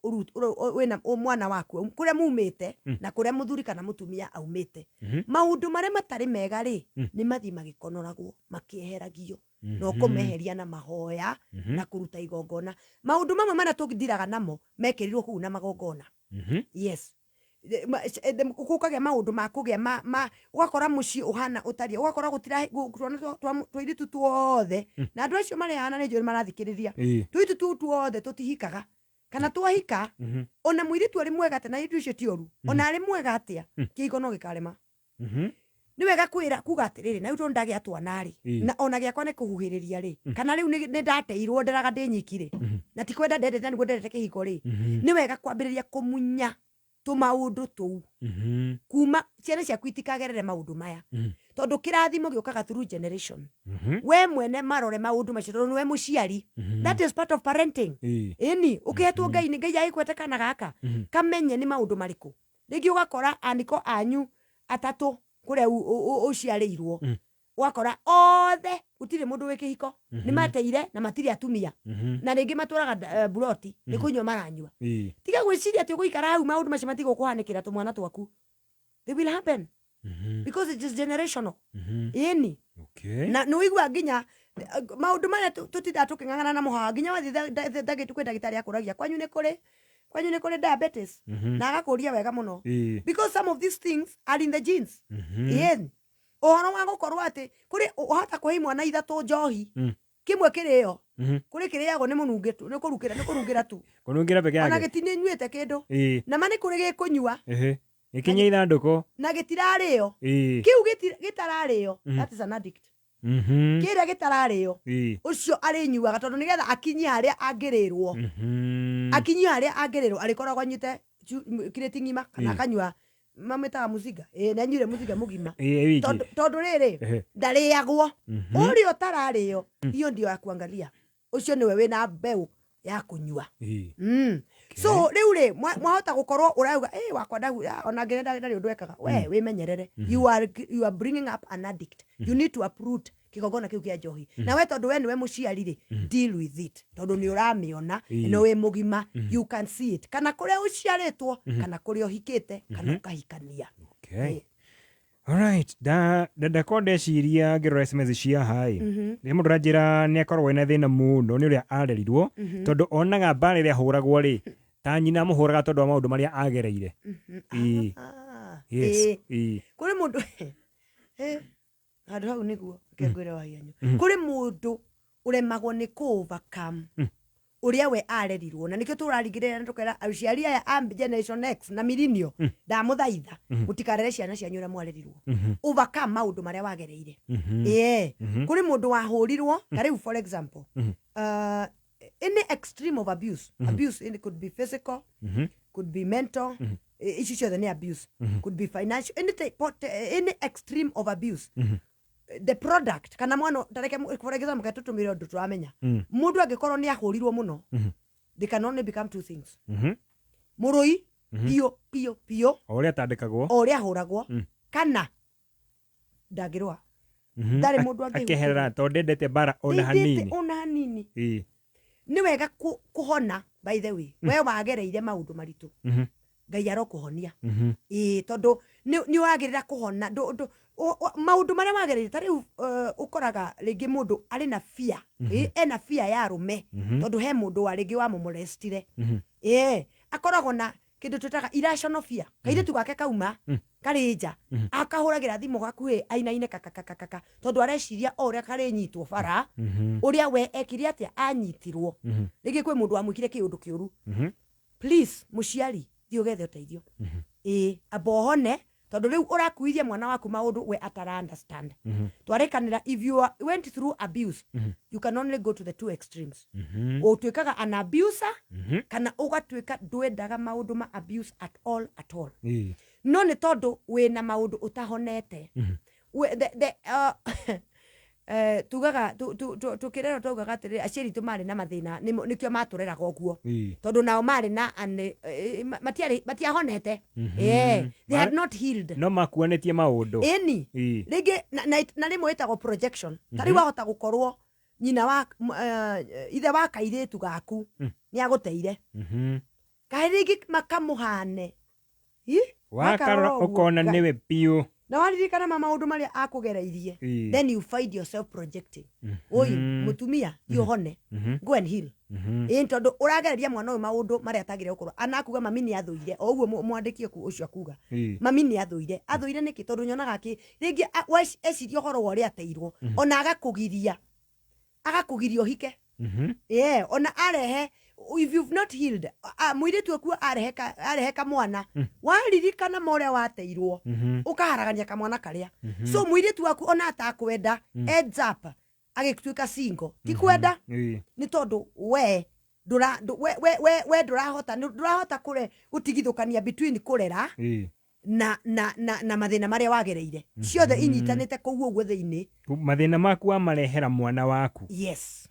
wĩna mwana waku, kũrĩa mumĩte na kũrĩa mũthuri kana mũtumia aumĩte. Maũndũ marĩa matarĩ mega rĩ, nĩ mathiĩ magĩkonoragwo makĩeheragio na ũkũmeheria na mahoya na kũruta igongona. Maũndũ mamwe marĩa tũthiraga namo mekĩrirwo kũu na magongona. Yes. Gũkagĩa maũndũ ma kũgĩa ma ũgakora mũciĩ ũhana ũtariĩ, ũgakora gũtira twana tũirĩtu tuothe na andũ acio marehana nĩ njũĩ marathikĩrĩria. Tũirĩtu tũu tuothe tũtihikaga kana twahika, ona mũirĩtu arĩ mwega atĩa, na airĩtu icio ti oru, ona arĩ mwega atĩa, kĩhiko no gĩkarema. Nĩ wega kwĩra kuga atĩrĩrĩ, na rĩu tondũ ndagĩa twana rĩ, na ona gĩakwa nĩ kũhuhĩrĩria rĩ, kana rĩu nĩ ndateirwo nderaga ndĩ nyiki rĩ, na ti kwenda ndendete na nĩguo ndendete kĩhiko rĩ, nĩ wega kwambĩrĩria kũmunya tũmaũndũ tũu kuma ciana ciaku itikagerere maũndũ maya, tondũ kĩrathimo gĩũkaga through generation. We mwene marore maũndũ macio tondũ nĩwe mũciari. That is part of parenting. Ĩni ũkĩhetwo Ngai nĩ Ngai agĩkwete kana gaka kamenye nĩ maũndũ marĩkũ. Rĩngĩ ũgakora aniko anyu atatũ kũrĩa ũciarĩirwo, ũgakora othe gũtirĩ mũndũ wĩ kĩhiko, nĩ mateire na matirĩ atumia, na rĩngĩ matũraga buroti nĩ kũnyua maranyua. Tiga gwĩciria atĩ ũgũikara hau maũndũ macio matigũkũhanĩkĩra tũmwana twaku. They will happen because it is generational. Ĩni. Na nĩ ũigua nginya maũndũ marĩa tũtindaga tũkĩng'ang'ana namo haha, nginya wathiĩ kwĩ ndagĩtarĩ akũragia kwanyu nĩ kũrĩ diabetes, na agakũria wega mũno, because some of these things are in the genes. Ĩni, ũhoro wa gũkorwo atĩ kũrĩ ũhota kũhe mwana ithatũ njohi, kĩmwe kĩrĩo, kũrĩ kĩrĩagwo nĩ mũnungĩ tu, nĩ kũrukĩra nĩ kũrungĩra tu. Kũnungĩra peke Ona yake. gĩtinĩ nyuĩte kĩndũ. Na ma nĩ kũrĩ gĩkũnyua Gĩkinye ithandũkũ. na gĩtirarĩo. Kĩu gĩtararĩo, that is an addict. Kĩrĩa gĩtararĩo, ũcio arĩnyuaga tondũ nĩgetha akinyie harĩa angĩrĩrwo, akinyie harĩa angĩrĩrwo, arĩkoragwo anyuĩte kirĩti ng'ima kana akanyua mamĩtaga mũcinga. Ĩĩ, nĩ anyuire mũcinga mũgima. Ĩĩ, wiki. Tondũ rĩrĩ, ndarĩagwo. Ũrĩa ũtararĩo, hiyo ndio ya kuangalia, ũcio nĩwe wĩna mbeũ ya kũnyua. So rĩu rĩ, mwahota gũkorwo ũrauga, "Ĩ, wakwa ona ngĩrenda ndarĩ ũndũ ekaga." We wĩmenyerere. You are bringing up an addict. You need to uproot kĩgongona kĩu kĩa njohi. Na we, tondũ we nĩwe mũciari rĩ, deal with it, tondũ nĩ ũramĩona na wĩ mũgima. You can see it, kana kũrĩa ũciarĩtwo, kana kũrĩa ũhikĩte, kana ũkahikania. Okay. Alright, da ndakorwo ndeciria ngĩrora SMS cia hai, nĩ mũndũ ũranjĩra nĩ akoragwo ena thĩna mũno nĩ ũrĩa arerirwo, tondũ onaga mbara ĩrĩa ahũragwo rĩ, ta nyina amũhũraga tondũ wa maũndũ marĩa agereire. Ĩĩ. Yes. Ĩĩ. Kũrĩ mũndũ handũ hau nĩguo reke ngwĩre wahianyu, kũrĩ mũndũ ũremagwo nĩ kũ overcome ũrĩa we arerirwo, na nĩkĩo tũrarigĩrĩria na tũkera aciari aya a Generation X na millennial, ndamũthaitha, mũtikarere ciana cianyu ũrĩa mwarerirwo. Overcome maũndũ marĩa wagereire. Ĩĩ, kũrĩ mũndũ wahũrirwo ta rĩu, for example, any extreme of abuse. Abuse, it could be physical, could be mental. Ici ciothe nĩ abuse. Could be financial, any extreme of abuse, the product kana mwana tareke, for example, tũtũmĩre ũndũ tũramenya, mũndũ angĩkorwo nĩ ahũrirwo mũno, they can only become two things: mũrũi piũ piũ piũ, O ũrĩa atandĩkagwo, o ũrĩa ahũragwo, kana ndangĩrũa. Ndarĩ mũndũ angĩhutĩrio. Akeherera tondũ ndendete mbara ona Ndendete hanini. Ona hanini. Nĩ wega kũhona. By the way, we wagereire maũndũ maritũ, Ngai arokũhonia. Ĩĩ, tondũ nĩ ũragĩrĩra kũhona. Maũndũ marĩa wagereire, ta rĩu ũkoraga rĩngĩ mũndũ arĩ na fear. Ĩĩ, ena fear ya arũme, tondũ he mũndũ wa rĩngĩ wamũmolestire. Ĩĩ, akoragwo na kĩndũ twĩtaga irrational fear. Kairĩtu gake kauma karĩ nja, akahũragĩra thimũ gakuhĩ ainaine kakakakaka, tondũ areciria o ũrĩa karĩnyitwo bara, ũrĩa we ekire atĩa anyitirwo. Rĩngĩ kwĩ mũndũ wamwĩkire kĩũndũ kĩũru. Please, mũciari, thiĩ ũgethe ũteithio. Ĩĩ, amba ũhone, tondũ rĩu ũrakuithia mwana waku maũndũ we atara understand. Twarĩkanĩra, if you went through abuse, you can only go to the two extremes: ũtuĩkaga an abuser, kana ũgatuĩka ndwendaga maũndũ ma abuse at all, at all. No nĩ tondũ wĩna maũndũ ũtahonete. We, the, the, uh, eh, tugaga tukĩrerwo twaugaga atĩrĩrĩ, aciari aitũ marĩ na mathĩna, nĩkĩo matũreraga ũguo, tondũ nao marĩ na matiarĩ, matiahonete. They had not healed. No makuanĩtie maũndũ. Ĩni. Rĩngĩ na rĩmwe ĩtagwo projection. Ta rĩu wahota gũkorwo nyina wa ithe wa kairĩtu gaku nĩ agũteire, kaĩ rĩngĩ makamũhane. Ĩ? Wakarora Wakarora ũguo, ũkona nĩwe biũ. Na waririkana ma maũndũ marĩa akũgereirie, then you find yourself projecting. Oi, mũtumia, thiĩ ũhone. Go and heal. Ĩĩ, tondũ ũragereria mwana ũyũ maũndũ marĩa atagĩrĩire gũkorwo anakuga mami nĩ athũire o ũguo, mwandĩki ũcio akuga mami nĩ athũire. Athũire nĩkĩ? Tondũ nyonaga akĩ rĩngĩ eciria ũhoro wa ũrĩa ateirwo, ona agakũgiria, agakũgiria ũhike. Yeah, ona arehe, if you've not healed, mũirĩtu akuo arehe arehe kamwana, waririkana ma ũrĩa wateirwo, ũkaharagania kamwana karĩa. So mũirĩtu waku ona atakwenda, ends up agĩtuĩka single, ti kwenda, nĩ tondũ we ndũra we ndũrahota, ndũrahota kũre gũtigithũkania between kũrera na mathĩna marĩa wagereire, ciothe inyitanĩte kũu ũguo thĩinĩ. Mathĩna maku wamarehera mwana waku. Yes.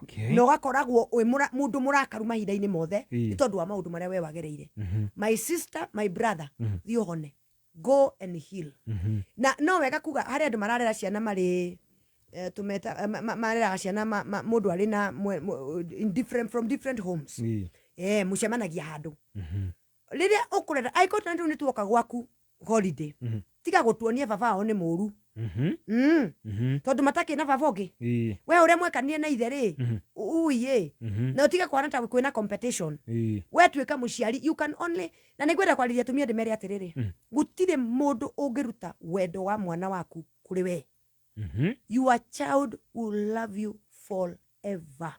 Okay. Na ũgakoragwo wĩ mũndũ mũrakaru mahinda-inĩ mothe, nĩ tondũ wa maũndũ marĩa we wagereire. My sister, my brother, thiĩ ũhone. Go and heal. Na no wega kuga harĩ andũ mararera ciana marĩ tũmeta mareraga ciana mũndũ arĩ na in different, from different homes. Mũcemanagia handũ rĩrĩa ũkũrera, angĩkorwo twana tũu nĩ tuoka gwaku holiday, tiga gũtuonia baba wao nĩ mũru. Tondũ matakĩ na baba ũngĩ. We ũrĩa mwekanire na ithe rĩ, uiĩ, na ũtige kwana ta kwĩna competition. We tuĩka mũciari, you can only, na nĩ ngwenda kwarĩria atumia ndĩmere atĩrĩrĩ, gũtirĩ mũndũ ũngĩruta wendo wa mwana waku kũrĩ we. Your child will love you forever.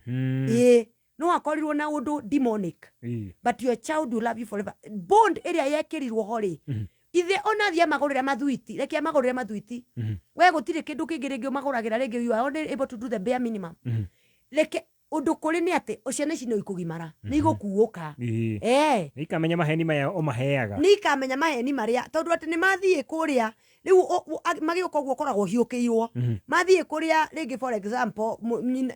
Ĩĩ, no akorirwo na ũndũ demonic, but your child will love you forever. Bond ĩrĩa yekĩrirwo ho rĩ, Ithe ona athiĩ amagũrĩre mathuiti, reke amagũrĩre mathuiti. We gũtirĩ kĩndũ kĩngĩ rĩngĩ ũmagũragĩra rĩngĩ, you are only able to do the bare minimum. Reke ũndũ kũrĩ nĩ atĩ ciana ici no ikũgimara, nĩ igũkuũka. Eh. Nĩ ikamenya maheni maya ũmaheaga. Nĩ ikamenya maheni marĩa, tondũ atĩ nĩ mathiĩ kũrĩa rĩu magĩũka ũguo ũkoragwo ũhiũkĩirwo. Mathiĩ kũrĩa rĩngĩ, for example,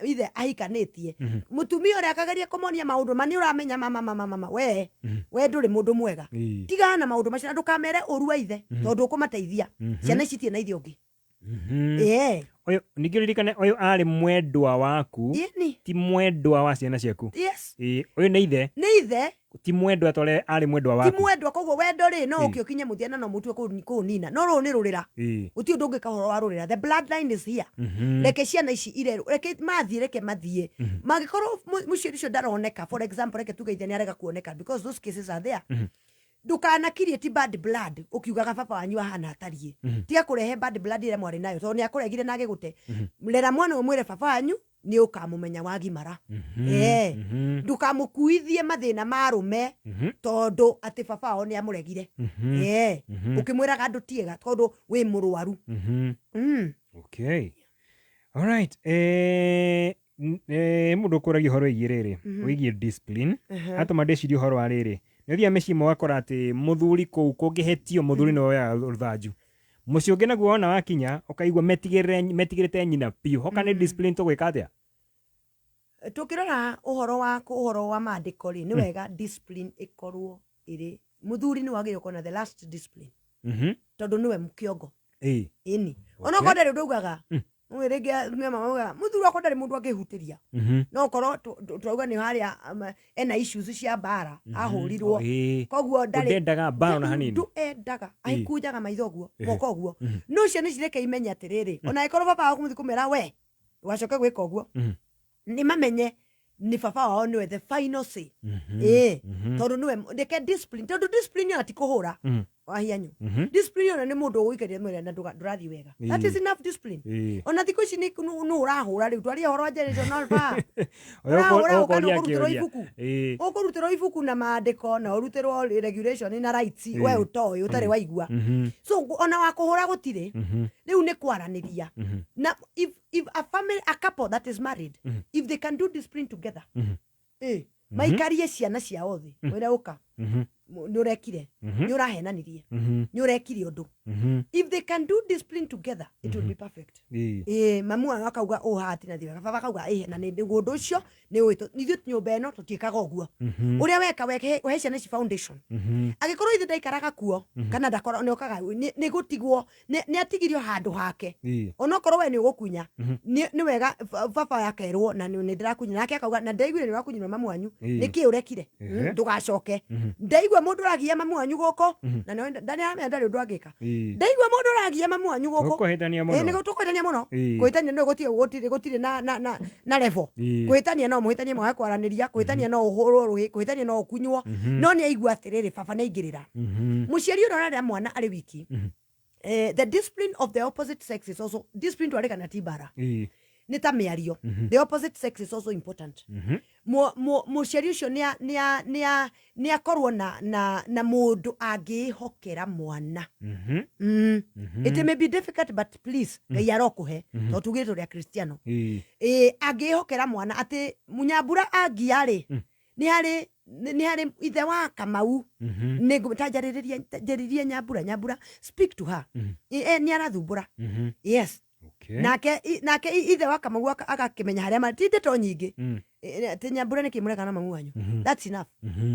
ithe ahikanĩtie, mũtumia ũrĩa akageria kũmonia maũndũ ma nĩ ũramenya, mama, mama, mama, we we ndũrĩ mũndũ mwega. Tigana na maũndũ macio na ndũkamere ũru wa ithe, tondũ ũkũmateithia. Ciana ici itirĩ na ithe ũngĩ. Ũyũ ningĩ ũririkane, ũyũ arĩ mwendwa waku, ti mwendwa wa ciana ciaku. Ũyũ nĩ ithe. Nĩ ithe. Ti mwendwa tondũ arĩ mwendwa ti waku. Mwendwa, koguo wendo rĩ, no ũke ũkinye mũthia na no mũtue kũũnina, no rũrũ nĩ rũrĩra. Gũtirĩ ũndũ ũngĩka ũhoro wa rũrĩra, the bloodline is here. Reke ciana ici irerwo, reke mathiĩ, reke mathiĩ. Mangĩkorwo mũciari ũcio ndaroneka, for example, reke tuge ithe nĩ arega kuoneka, because those cases are there, ndũkanakirie ti bad blood ũkiugaga baba wanyu ahana atariĩ. Tiga kũrehe bad blood ĩrĩa mwarĩ nayo, tondũ nĩ akũregire na agĩgũte. Rera mwana ũyũ, mwĩre baba wanyu nĩ ũkamũmenya wagimara. Ndũkamũkuithie mathĩna ma arũme, tondũ atĩ baba wao nĩ amũregire. Ũkĩmwĩraga andũ tiega tondũ wĩ mũrwaru. Okay, alright, mũndũ ũkũragia ũhoro wĩgiĩ rĩrĩ, wĩgiĩ discipline. Atũma ndĩcirie ũhoro wa rĩrĩ, nĩ ũthiaga mĩciĩ mũgakora atĩ mũthuri kũu kũngĩhĩtio, mũthuri nĩwe woyaga rũthanju. Mũciĩ ũngĩ naguo wona wakinya ũkaigua metigĩrĩte nyina biũ. Hoka nĩ discipline, tũgwĩka atĩa? Tũkĩrora ũhoro wa maandĩko rĩ, nĩ wega discipline ĩkorwo ĩrĩ mũthuri nĩ wagĩrĩirwo gũkorwo na the last discipline, tondũ nĩwe kĩongo. Ĩni, onokorwo ndarĩ ũndũ augaga. Ũĩ rĩngĩ atumia maugaga mũthuri wakwa ndarĩ mũndũ angĩhutĩria, no korwo twauga nĩ harĩa ena issues cia mbara, ahũrirwo. Koguo ndarĩ Ndendaga mbara ona hanini. Ndũendaga, agĩkunjaga maitho ũguo, moka ũguo. No ciana ici reke imenye atĩrĩrĩ, ona angĩkorwo baba wao kũmũthiĩ kũmera we ndũgacoke gwĩka ũguo, nĩ mamenye nĩ baba wao nĩwe the final say. Ĩĩ, tondũ nĩwe, reke discipline, tondũ discipline ona ti kũhũra wahianyu. Discipline ona nĩ mũndũ ũgũikaria mwĩre na ndũrathiĩ wega. That is enough discipline. Ona thikũ ici nĩ nũ ũrahũra rĩu, twarie ũhoro wa generation alpha. Ũyũ Ũrahũra ũka ũkoria nĩ ũkũrutĩrwo kĩũria. ibuku, ũkũrutĩrwo ibuku na maandĩko na ũrutĩrwo regulation na rights, we ũtoĩ ũtarĩ waigua. So ona wa kũhũra gũtirĩ, rĩu nĩ kwaranĩria. Na if a family, a couple that is married, if they can do discipline together, maikarie ciana ciao thĩ, mwĩre ũka, nĩ ũrekire, nĩ ũrahenanirie, nĩ ũrekire ũndũ. If they can do discipline together, it will be perfect. Mamu wao akauga ũũ haha tinathi wega, baba akauga ĩĩ, na nĩ ũndũ ũcio nĩ ũĩ ithuĩ nyũmba ĩno tũtiĩkaga ũguo. Ũrĩa weka weke wahe ciana ici foundation. Angĩkorwo ithe ndaikaraga kuo, kana ndakora nĩ okaga nĩ gũtigwo, nĩ atigirio handũ hake, onokorwo we nĩ ũgũkunya, nĩ wega baba akerwo na nĩ ndĩrakunya, nake akauga na ndaiguire nĩ ũrakunyirwo mamu wanyu. Nĩ kĩ ũrekire? Ndũgacoke. Ndaigua mũndũ ũragia mamu wanyu gũkũ, na nĩ ndarĩ ũndũ angĩka. Ndaigua mũndũ ũragia mamu wanyu gũkũ. Tũkũhĩtania mũno. Nĩ tũkũhĩtania mũno. Kũhĩtania nĩ gũtirĩ na level. Kũhĩtania no mũhĩtanie mwage kwaranĩria, kũhĩtania no ũhũrwo rũhĩ, kũhĩtania no ũkunywo, no nĩ aigua atĩrĩrĩ, baba nĩ aingĩrĩra. Mũciari ũrĩa ũrarera mwana arĩ wiki, the discipline of the opposite sex is also discipline. Twarĩkana ti mbara, nĩ ta mĩario. The opposite sex is also important. Mũciari ũcio nĩ akorwo na mũndũ angĩĩhokera mwana. It may be difficult, but please, Ngai arokũhe, tondũ tugĩte tũrĩ akristiano. Ĩ angĩĩhokera mwana atĩ Mũnyambura angia rĩ, nĩ harĩ ithe wa Kamau, nĩ ta njarĩrĩria Nyambura, Nyambura, speak to her. Nĩ arathumbũra. Yes. Nake ithe wa Kamau agakĩmenya harĩa marĩ, ti ndeto nyingĩ. Atĩ Nyambura nĩkĩ mũreka na mamu wanyu. That's enough,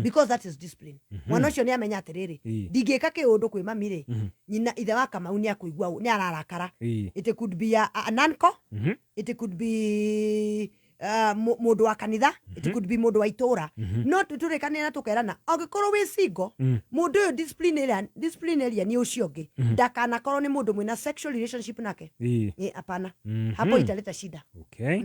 because that is discipline. Mwana ũcio nĩ amenya atĩrĩrĩ, ndingĩka kĩũndũ kwĩ mami rĩ, nyina ithe wa Kamau nĩ akũigua nĩ ararakara. It could be an uncle, it could be mũndũ wa kanitha, it could be mũndũ wa itũra. No tũrĩkanĩre na tũkerana, angĩkorwo wĩ single, mũndũ ũyũ discipline area nĩ ũcio ũngĩ, ndakanakorwo nĩ mũndũ mwĩna sexual relationship nake. Hapana. Hapo italeta shida. Okay.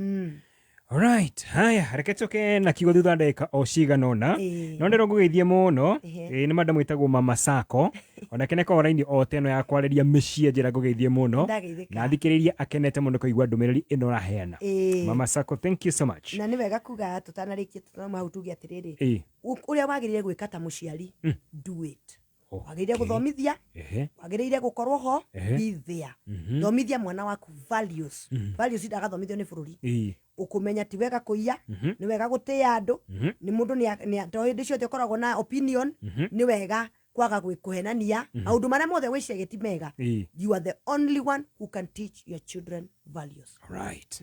Alright, haya, reke tũke na kiugo thutha ndagĩka o cigana ũna. No ndĩro ngũgeithie mũno. Nĩ madam wĩtagwo Mama Sako, onake nĩ akoragwo raini o ta ĩno ya kwarĩria mĩciĩ. Njĩra ngũgeithie mũno. Ndageithĩka. Na thikĩrĩria akenete mũno kũigua ndũmĩrĩri ĩno ũraheana. Mama Sako, thank you so much. Na nĩ wega kuga tũtanarĩkia, tũtanauma hau, tuge atĩrĩrĩ, ũrĩa wagĩrĩire gwĩka ta mũciari, do it. Wagĩrĩire gũthomithia, wagĩrĩire gũkorwo ho, be there. Thomithia mwana waku values. Values ndagathomithio nĩ bũrũri. Ũkũmenya ti wega kũiya, nĩ wega gũtĩĩa andũ, nĩ mũndũ to hĩndĩ ciothe ũkoragwo na opinion, nĩ wega kwaga kũhenania, maũndũ marĩa mothe wĩciragia ti mega. You are the only one who can teach your children values. Right.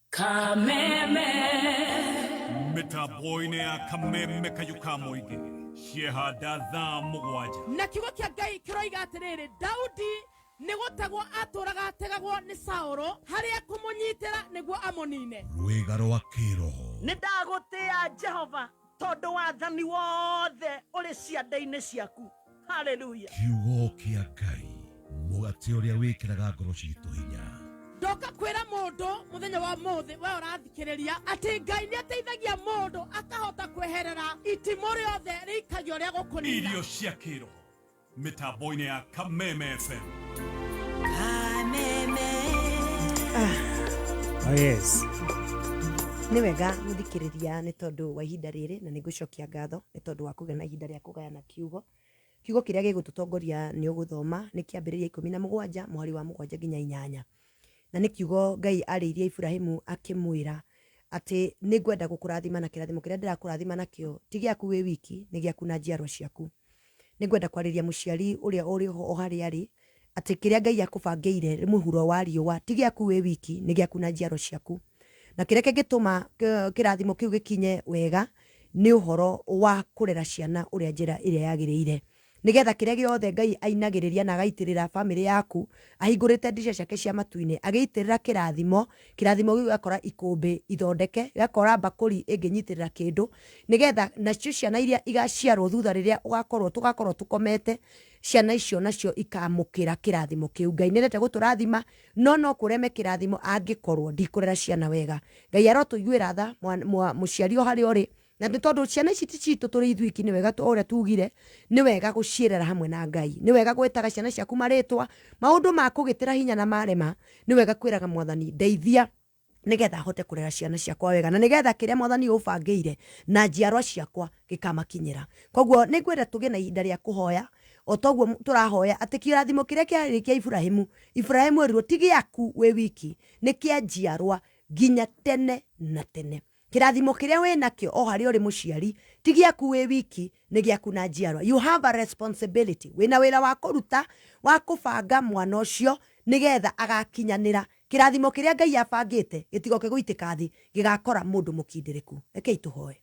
Kameme. Mĩtambo-inĩ ya Kameme kayũ ka mũingĩ ciehanda thaa 7. Na kiugo kĩa Ngai kĩroiga atĩrĩrĩ, Daudi nĩ gũtegwo atũraga ategagwo nĩ Saũlũ harĩa kũmũnyitĩra nĩguo amũnine. Rwĩga rwa kĩroho. Nĩ ndagũtĩĩa Jehova tondũ wathani wothe ũrĩ ciande-inĩ ciaku. Haleluya. Kiugo kĩa Ngai, mũgate ũrĩa wĩkĩraga ngoro citũ hinya. Ndoka kwĩra mũndũ mũthenya wa ũmũthĩ, we ũrathikĩrĩria, atĩ Ngai nĩ ateithagia mũndũ akahota kweherera itimũ rĩothe rĩikagio rĩa gũkũnina. Irio cia kĩroho mĩtambo-inĩ ya Kameme FM. Oh, yes. Nĩ wega mũthikĩrĩria, nĩ tondũ wa ihinda rĩrĩ, na nĩ ngũcokia ngatho nĩ tondũ wa kũgĩa na ihinda rĩa kũgayana kiugo. Kiugo kĩrĩa gĩgũtũtongoria nĩ ũgũthoma nĩ kĩambĩrĩria 17 mũhari wa 7 nginya 8. Na nĩ kiugo Ngai arĩirie Ibrahimu akĩmwĩra atĩ nĩ ngwenda gũkũrathima na kĩrathimo kĩrĩa ndĩrakũrathima nakĩo ti gĩaku wĩ wiki, nĩ gĩaku na njiarwa ciaku. Nĩ ngwenda kwarĩria mũciari ũrĩa ũrĩ ho o harĩa arĩ atĩ kĩrĩa Ngai akũbangĩire mũhuro wa riũa ti gĩaku wĩ wiki, nĩ gĩaku na njiarwa ciaku. Na kĩrĩa kĩngĩtũma kĩrathimo kĩu gĩkinye wega nĩ ũhoro wa kũrera ciana ũrĩa njĩra ĩrĩa yagĩrĩire, nĩgetha kĩrĩa gĩothe Ngai ainagĩrĩria na agaitĩrĩra bamĩrĩ yaku, ahingũrĩte ndica ciake cia matu-inĩ, agĩitĩrĩra kĩrathimo, kĩrathimo gĩu gĩgakora ikũmbĩ ithondeke, gĩgakora mbakũri ĩngĩnyitĩrĩra kĩndũ, nĩgetha nacio ciana iria igaciarwo thutha rĩrĩa ũgakorwo tũgakorwo tũkomete, ciana icio nacio ikamũkĩra kĩrathimo kĩu. Ngai nĩendete gũtũrathima, no no kũreme kĩrathimo angĩkorwo ndikũrera ciana wega. Ngai arotũiguĩra tha mũciari o harĩa ũrĩ, na nĩ tondũ ciana ici ti citũ tũrĩ ithuiki, nĩ wega ũrĩa tugire, nĩ wega gũciĩrera hamwe na Ngai, nĩ wega gwĩtaga ciana ciaku marĩtwa, maũndũ ma kũgĩtĩra hinya na marema, nĩ wega kwĩraga Mwathani ndeithia nĩgetha hote kũrera ciana ciakwa wega, na nĩgetha kĩrĩa Mwathani ũbangĩire na njiarwa ciakwa gĩkamakinyĩra. Koguo nĩ ngwenda tũgĩe na ihinda rĩa kũhoya o toguo tũrahoya atĩ kĩrathimo kĩrĩa kĩarĩ kĩa Ibrahimu, Ibrahimu erirwo ti gĩaku wĩ wiki, nĩ kĩa njiarwa nginya tene na tene. Kĩrathimo kĩrĩa wĩ nakĩo o harĩa ũrĩ mũciari ti gĩaku wĩ wiki, nĩ gĩaku na njiarwa. You have a responsibility, wĩna wĩra wa kũruta wa kũbanga mwana ũcio nĩgetha agakinyanĩra kĩrathimo kĩrĩa Ngai abangĩte, gĩtigoke gũitĩka thĩ, gĩgakora mũndũ mũkindĩrĩku. Rekei tũhoe.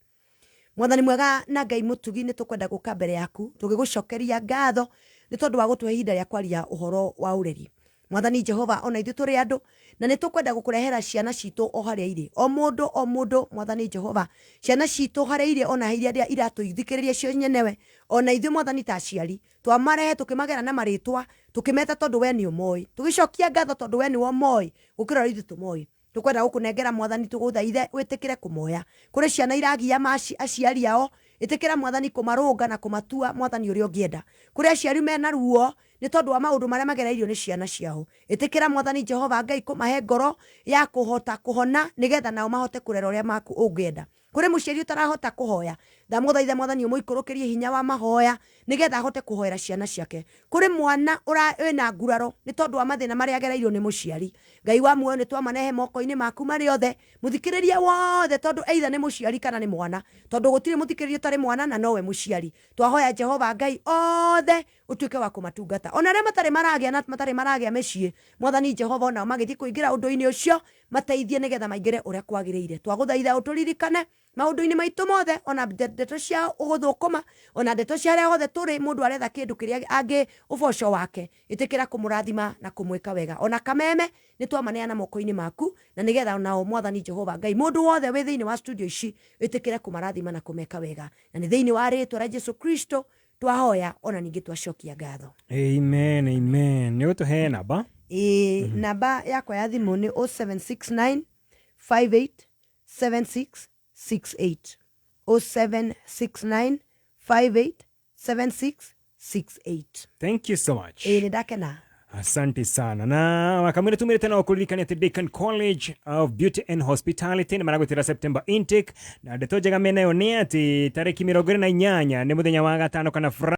Mwathani mwega na Ngai mũtugi, nĩ tũkwenda gũka mbere yaku tũgĩgũcokeria ngatho nĩ tondũ wa gũtũhe ihinda rĩa kwaria ũhoro wa ũreri. Mwathani Jehova, ona ithuĩ tũrĩ andũ na nĩ tũkwenda gũkũrehera ciana citũ o harĩa irĩ, o mũndũ o mũndũ. Mwathani Jehova, ciana citũ harĩa irĩ, ona iria iratũthikĩrĩria cio nyenewe, ona ithuĩ Mwathani ta aciari twamarehe tũkĩmagera na marĩtwa, tũkĩmeta tondũ we nĩ ũmoĩ, tũgĩcokia ngatho tondũ we nĩwe ũmoĩ gũkĩra ũrĩa ithuĩ tũmoĩ. Tũkwenda gũkũnengera Mwathani, tũgũthaithe wĩtĩkĩre kũmoya. Kũrĩ ciana iragia aciari ao, ĩtĩkĩra Mwathani kũmarũnga na kũmatua Mwathani ũrĩa ũngĩenda. Kũrĩ aciari mena ruo nĩ tondũ wa maũndũ marĩa magereirio nĩ ciana ciao, ĩtĩkĩra Mwathani Jehova Ngai kũmahe ngoro ya kũhota kũhona nĩgetha nao mahote kũrera ũrĩa maku ũngĩenda. Kũrĩ mũciari ũtarahota kũhoya, ndamũthaitha Mwathani ũmũikũrũkĩrie hinya wa mahoya nĩgetha ahote kũhoera ciana ciake. Kũrĩ mwana wĩna nguraro nĩ tondũ wa mathĩna marĩa agereirio nĩ mũciari, Ngai wa muoyo nĩ twamanehe moko-inĩ maku marĩ othe, mũthikĩrĩria wothe, tondũ either nĩ mũciari kana nĩ mwana, tondũ gũtirĩ mũthikĩrĩria ũtarĩ mwana na nowe mũciari. Twahoya Jehova Ngai othe ũtuĩke wa kũmatungata, ona arĩa matarĩ maragĩa na matarĩ maragĩa mĩciĩ, Mwathani Jehova, onao magĩthiĩ kũingĩra ũndũ-inĩ ũcio mateithie nĩgetha maingĩre ũrĩa kwagĩrĩire. Twagũthaitha ũtũririkane maũndũ-inĩ maitũ mothe, ona ndeto cia gũthũkũma, ona ndeto cia harĩa hothe tũrĩ, mũndũ aretha kĩndũ kĩrĩa angĩ ũboco wake, ĩtĩkĩra kũmũrathima na kũmwĩka wega. Ona Kameme nĩ twamaneana moko-inĩ maku, na nĩgetha nao Mwathani Jehova Ngai, mũndũ wothe wĩ thĩinĩ wa studio ici, ĩtĩkĩre kũmarathima na kũmeka wega, na nĩ thĩinĩ wa rĩtwa rĩa Jesu Kristo twahoya, ona ningĩ twacokia ngatho. Amen, amen. Nĩ ũtũhe namba? Ĩĩ, namba yakwa ya thimũ nĩ 0769 58 76 68, 0769 58 76 68. Thank you so much. Ĩĩ, nĩ ndakena. Asante sana. Na wakamwira tumire tena wakuririkania atĩ Deakin College of Beauty and Hospitality nĩ maragwĩtĩra September intake, na ndeto njega menayo nĩ atĩ tarĩki 28 nĩ mũthenya wa gatano kana Friday.